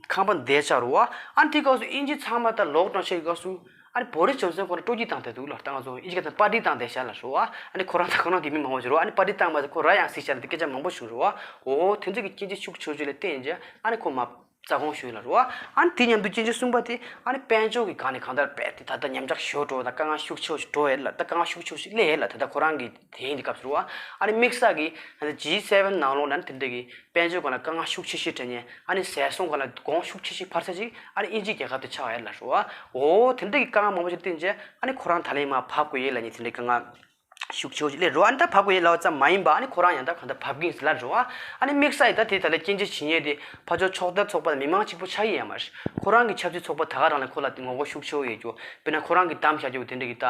ཁང་པ་བསྡད་ཆགས་རེད་བ། ཨ་ནི་དེའི་སྐབས་སུ་དབྱིན་ཇི་ཚང་མ་ད་ལོག་ཌའོན་ཆགས་ཀྱི་སྐབས་སུ་ཨ་ནི་བོ་རིས་ཇོན་སན་ཁོ་རང་སྤྲོ་སྐྱིད་བཏང་བསྡད་འདུག་ལ། ད་ང་ཚོ་དབྱིན་ཇི་སྐད་དུ་པར་ཊི་བཏང་བསྡད་ཤག་ལབ་རེད་བ། ཨ་ནི་ཁོ་རང་དང་ཁོ་རང་གི་མི་མང་པོ་ཞིག་རེད་བ། ཨ་ནི་པར་ཊི་བཏང་བ་ཁོ་ར་ཡང་གཟིགས་ཤག་ལབ་དེ་སྐད་ཆ་མང་པོ་བྱུང་རེད་བ། འོ་དེ་ཚོ་གི་སྐྱོན་བརྗོད་ཤུགས་ཆེ་ཆེ་ལ་བརྟེན་རྗེས་ཨ་ནི་ཁོ་མར་རྩ་དགོངས་ཞུས་ལབ་རེད་བ། ཨ་ནི་དེ་མཉམ་དུ་སྐྱོན་བརྗོད་གསུམ་པ་དེ་ཨ་ནི་དཔལ་འབྱོར་གྱི་སྒང་ནས་གང་ལྟར་རྦད་དེ་ད་ལྟ་ཉམས་ཆག་ཞེ་པོ་འགྲོ་ད་དཀའ་ངལ་ཤུགས་ཆེ་ཆེ་འགྲོ་ཡས་ལ་ད་དཀའ་ངལ་ཤུགས་ཆེ་ཆེ་ཞིག་སླེབས་ཡས་ལ་ད་ལྟ་ཁོ་རང་གི་དེ་ཡིན་དེ་སྐབས་སུ་རེད་བ། ཨ་ནི་དམིགས་བསལ་གྱི་ང་ཚོ་ཇི་སེ་ཝེན་ནང་ལོགས་ནས་ཨ་ནི་དེ་འདྲ་གི་དཔལ་འབྱོར་སྒང་ལ་དཀའ་ངལ་ཤུགས་ཆེ་ཤོས་འཕྲད་མཁན་ཨ་ནི་ཟས་སོང་སྒང་ལ་གོང་ཤུགས་ཆེ་ཤོས་འཕར་ས་ཅིག་ཨ་ནི་དབྱིན་ཇིའི་རྒྱལ་ཁབ་དེ་ཆགས་ཡས་ལ་རེད་བ། འོ་དེ་འདྲ་གི་དཀའ་ངལ་མང་པོ་ཞིག་བསྟན་རྗེས་ཨ་ནི་ཁོ་རང་ད་ལན་མར་བབས་དགོས་ཡས་ལབ་མཁན་དེ་འདྲ་གི་དཀའ་ངལ་ཤུགས་ཆེ་ཆེ་ཞིག་སླེབས་རེད་བ། ཨ་ནི་ད་བབས་དགོས་ཡས་ལབ་པ་ཙམ་མ་ཡིན་པ་ཨ་ནི་ཁོ་རང་ཡང་ད་གང་ལྟར་བབས་ཀྱི་ཡིན་ཟེར་ལབ་རེད་བ། ཨ་ནི་དམིགས་བསལ་ཡིན་ད་དེ་ད་ལན་སྐྱོན་བརྗོད་བྱེད་མཁན་དེ་ཕར་ཕྱོགས་ཕྱོགས་མཐར་ཚོགས་པ་དང་མི་མང་གཅིག་པུ་ཆགས་ཀྱི་ཡོད་མ་རེད། ཁོ་རང་གི་ཆབ་སྲིད་ཚོགས་པ་ད་ག་རང་ལ་ཁོ་ལ་ངོ་རྒོལ་ཤུགས་ཆེ་བོ་ཡོད་རྒྱུ་དཔེར་ན་ཁོ་རང་གི་བདམས་བཞག་རྒྱུ་དེ་འདྲ་གི་ད་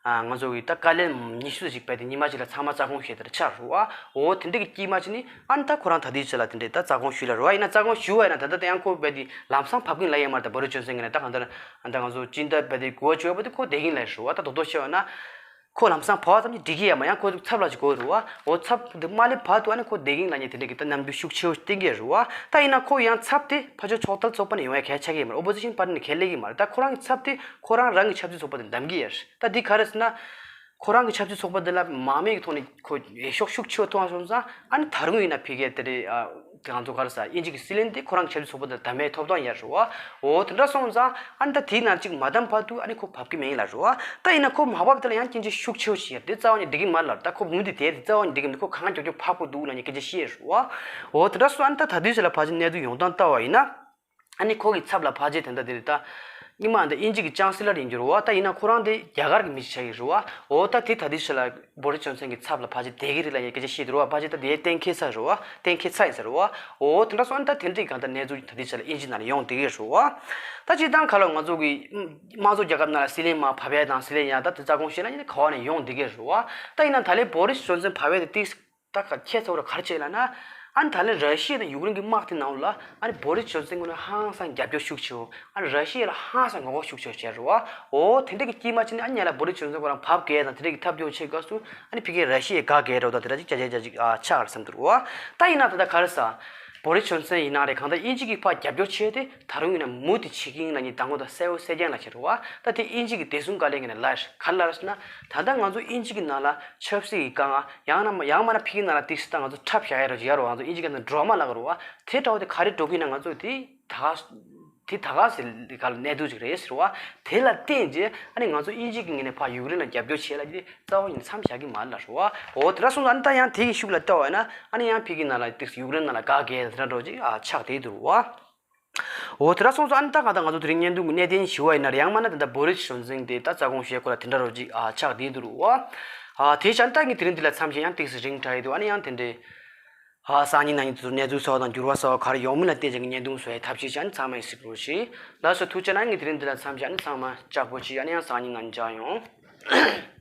ང་ཚོ་གི་ད་བཀའ་བློན་ཉི་ཤུ་ཙམ་ཞིག་བས་ཏེ་ཉི་མ་གཅིག་ལ་ཚང་མ་རྩ་དགོངས་ཞུས་ད་ཆགས་རེད་བ། འོ་དེ་འདྲ་གི་དཀྱིལ་མ་གཅིག་ནི་ཨ་ནི་ད་ཁོ་རང་ད་དུས་ཚོད་ལ་དེ་འདྲ་ད་རྩ་དགོངས་ཞུས་ལ་རེད་བ། ཡིན་ན་རྩ་དགོངས་ཞུ་བ་ཡིན་ན་ད་ལྟ་ད་ཡང་ཁོ་བས་ཏེ་ལམ་སང་བབས་ཀྱི་ལབ་ཡོད་མ་རེད། ད་བོ་རིས་ཇོན་སན་གི་ནས་ད་གང་ལྟར་ད་ང་ཚོ་སྤྱི་ཟླ་བས་ཏེ་དགུ་པ་བཅུ་པ་དེ་ཁོ་བསྡད་ཀྱི་ལབ་རེད་བ། ད་རྡོག་རྡོག་བཤད་པ་ན། ཁོ་ལམ་སང་བབས་ཙམ་གྱིས་འགྲིག་གི་ཡོད་མ་ཡང་ཁོ་ཚབ་ལ་ཅིག་དགོས་རེད་བ། འོ་ཚབ་དེ་མ་སླེབས་བར་དུ་ཨ་ནི་ཁོ་བསྡད་ཀྱིན་ལབ་མཁན་དེ་འདྲ་གི་ད་རྣམ་འགྱུར་ཤུགས་ཆེ་བོ་བསྟན་གྱི་རེད་བ། ད་ཡིན་ན་ཁོ་ཡང་ཚབ་དེ་ཕར་ཕྱོགས་ཕྱོགས་མཐར་ཚོགས་པ་ནས་ཡོང་ཡ་གལ་ཆགས་ཀྱི་ཡོད་མ་རེད། ཨོ་པོ་ཟི་ཤན་པར་ཊི་ནས་གལ་སླེབས་ཀྱི་མ་རེད། ད་ཁོ་རང་གི་ཚབ་དེ་ཁོ་རང་རང་གི་ཆབ་སྲིད་ཚོགས་པ་དེ་འདེམས་ཀྱི་ཡོད་རེད། ད་འདི་ག་རེ་ཟེར་ན། ཁོ་རང་གི་ཆབ་སྲིད་ཚོགས་པ་དེ་ལ་མང་མོས་ཀྱི་ཐོག་ནས་ཁོ་འོས་ཤོག་ཤུགས་ཆེ་བོ་ཐོབ་པ་སོང་ཙང་ཨ་ནི་ད་རུང་ཡིན་ན་ཕ་གིའི་དེ་འདྲའི་ཨ་ང་ཚོ་ག་རེ་ཟ་དབྱིན་ཇི་གི་སྲིད་བློན་དེ་ཁོ་རང་གི་ཆབ་སྲིད་ཚོགས་པ་དེ་ལ་བདམས་པའི་ཐོབ་ཐང་ཡོད་རེད་བ། འོ་དེ་འདྲ་སོང་ཙང་ཨ་ནི་ད་དེའི་ནང་གཅིག་མ་བདམས་བར་དུ་ཨ་ནི་ཁོ་བབས་ཀྱི་མེད་ལབ་རེད་བ། ད་ཡིན་ན་ཁོ་མ་བབས་དེ་ལ་ཡང་སྐྱོན་བརྗོད་ཤུགས་ཆེ་བོ་ཞིག་ཡོད་རེད། དེ་རྩ་བ་ནས་འགྲིག་གི་མ་རེད་ལབ། ད་ཁོ་མུ་མཐུད་དེ་རྩ་བ་ནས་འགྲིག་གི་མི་འདུག་ཁོ་གང་མགྱོགས་མགྱོགས་བབས་དགོས་འདུག་ལབ་མཁན་སྐད་ཆ་བཤད་རེད་བ། འོ་དེ་འདྲ་སོང་ཨ་ནི་ད་ད་དུས་ཚོད་ལ་ཕལ་ཆེར་གནས་ཚུལ་ཡོང་སྟངས་ལྟ་བ་ཡིན་ན། ཨ་ནི་ཁོ་གི་ཚབ་ལ་ཕལ་ཆེར་དེ་འདྲ་དེ་རེད་ད། སྔོན་མ་འདི་དབྱིན་ཇི་གི་ཅང་སི་ལར་ཡིན་རྒྱུ་རེད་བ། ད་ཡིན་ན་ཁོ་རང་དེ་རྒྱ་གར་གི་མི་ཞིག་ཆགས་ཀྱི་རེད་བ། འོ་ད་དེ་ད་དུས་ཚོད་ལ་བོ་རི་ཇོན་སན་གི་ཚབ་ལ་ཕལ་ཆེར་བསྡད་ཀྱི་རེད་ལབ་ཡ་སྐད་ཆ་བཤད་འདུག་རེད་བ། ཕལ་ཆེར་ད་དེ་གཏན་འཁེལ་ཚར་རེད་བ། གཏན་འཁེལ་ཚར་ཡིན་ས་རེད་བ། འོ་དེ་འདྲ་སོང་ཨ་ནི་ད་དེ་འདྲའི་གང་ལྟར་གནས་ཚུལ་ད་དུས་ཚོད་ལ་དབྱིན་ཇི་ནང་ལ་ཡོང་བསྡད་ཀྱི་རེད་བ། ད་སྤྱིར་བཏང་ག་ལ་ང་ཚོ་གི་དམངས་གཙོ་རྒྱལ་ཁབ་ནང་ལ་སྲིད་བློན་མར་བབས་ཡ་དང་སྲིད་བློན་ཡང་ད་དེ་རྩ་དགོངས་བཞེས་ན་ཡིན་ན་ག་བ་ནས་ཡོང་བསྡད་ཀྱི་རེད་བ། ད་ཡིན་ན་ད་ལན་བོ་རི་ཇོན་སན་བབས་ཡ་དེ་ཏིག་ད་ག་ཁྱད་མཚར་བ་ག་རེ་བྱས་ལབ་ན། ཨ་ནི་ད་ལན་ར་ཤི་ཡ་དང་ཡུཀ་རེན་གྱི་དམག་དེ་ནང་ལ་ཨ་ནི་བོ་རི་ཇོན་སན་ངོས་ནས་ཧང་སང་རྒྱབ་སྐྱོར་ཤུགས་ཆེ་བོ། ཨ་ནི་ར་ཤི་ཡ་ལ་ཧང་སང་ངོ་རྒོལ་ཤུགས་ཆེ་བོ་བྱས་རེད་བ། འོ་དེ་འདྲ་གི་དཀྱིལ་མ་ཅིག་ནས་ཨ་ནི་ཉེ་ལ་བོ་རི་ཇོན་སན་ཁོ་རང་བབས་དགོས་དང་དེ་འདྲ་གི་ཐབས་སྐྱོ་བྱེད་སྐབས་སུ་ཨ་ནི་ཕ་གིའི་ར་ཤི་ཡའི་དགའ་དགའ་རེད་བ། དང་དེ་འདྲ་ཅིག་བྱ་བྱ་བྱ་ཅིག་ཨ་ཆགས་རེད་བསམ་འདུག་རེད་བ། ད་ཡིན་ན་ད་ལྟ་ག་རེ་ཟ། བོ་རི་ཇོན་སན་ཡིན་ན་རེད། གང་ལྟར་དབྱིན་ཇི་གིས་ཕར་རྒྱབ་སྐྱོར་བྱས་ཏེ་ད་རུང་ཡིན་ན་མུ་མཐུད་བྱེད་ཀྱི་ཡིན་ལབ་མཁན་མདང་དགོང་དང་གསལ་བོ་གསལ་རྐྱང་ལབ་བྱས་རེད་བ། ད་དེ་དབྱིན་ཇི་གིས་བདེ་སྲུང་བཀའ་ལན་གྱི་ནང་ལབ་ག་རེ་ལབ་ཟེར་ན། ད་ལྟ་ང་ཚོ་དབྱིན་ཇི་གི་ནང་ལ་ཆབ་སྲིད་ཀྱི་དཀའ་ངལ། ཡང་ན་ཡང་མིན་ན་ཕ་གིའི་ནང་ལ་ཏོག་ཙམ་ད་ང་ཚོ་འཁྲབ་བཞག་ཡ་རེད་བ། ང་ཚོ་དབྱིན་ཇི་སྐད་ནང་ཌ་ར་མ་ལབ་ཀྱི་རེད་བ། དེ་འདྲ་བོ་དེ་ག་རེ་འགྲོ་གི་ཡིན་ན། ང་ཚོ་དེ་ད་ག་དེ་ད་ག་ཟེར་ག་ལ་གནད་དོན་ཅིག་རེད་ཟེར་བ། དེ་ལ་བརྟེན་རྗེས་ཨ་ནི་ང་ཚོ་དབྱིན་ཇི་གི་ངོས་ནས་ཕར་ཡུཀ་རེན་ལ་རྒྱབ་སྐྱོར་བྱེད་ལབ་ཀྱི་དེ་རྩ་བ་ཉིད་ནས་མཚམས་བཞག་གི་མ་རེད་ལབ་རེད་བ། འོ་དེ་འདྲ་སོང་ཙང་ཨ་ནི་ད་ཡང་དེ་གི་ཤུགས་ལ་ལྟ་བ་ཡིན་ན། ཨ་ནི་ཡང་ཕ་གིའི་ནང་ལ་ཏོག་ཙམ་ཡུཀ་རེན་ནང་ལ་དགའ་གལ་དེ་འདྲ་འདྲ་བོ་ཅིག་ཨ་ཆགས་བསྡད་འདུག་བ། འོ་དེ་འདྲ་སོང་ཙང་ཨ་ནི་ད་གང་ལྟར་ང་ཚོ་དེ་རིང་བརྙན་ཐུང་གི་གནད་དོན་ཞུ་བ་ཡིན་ན། ཡང་མིན་ན་ད་ལྟ་བོ་རི་ཇོན་སན་དེ་ད་རྩ་དགོངས་བཞེས་སྐོར་ལ་དེ་འདྲ་འདྲ་བོ་ཅིག་ཨ་ཆགས་བསྡད་འདུག་བ། ཨ་དེ་བྱས་ཨ་ནི་ད་ངས་དེ་རིང་འདི་ལ་མཚམས་བཞག་ཡང་ཏོག་ཙམ་རིང་དྲགས་ཡོད་འདུག་ཨ་ནི་ཡང་དེ་འདྲའི་ཨ་སང་ཉིན་གནངས་ཉིན་དུ་གནས་ཚུལ་གསར་བ་དང་འགྱུར་བ་གསར་བ་ག་རེ་ཡོང་མིན་ལ་བལྟས་བྱས་ངས་བརྙན་ཐུང་བཟོ་ཡའི་ཐབས་ཤེས་བྱས་ནས་ཚང་མ་ཡིན་སྲིད་དགོས་ཤིག་ལགས་སོ། ཐུགས་རྗེ་གནང་། ངས་དེ་རིང་འདི་ལ་མཚམས་བཞག་ནས་ཚང་མ་ལྕགས་པོ་བྱེད། ཨ་ནི་ཡང་སང་ཉིན་ང་མཇལ་ཡོང་།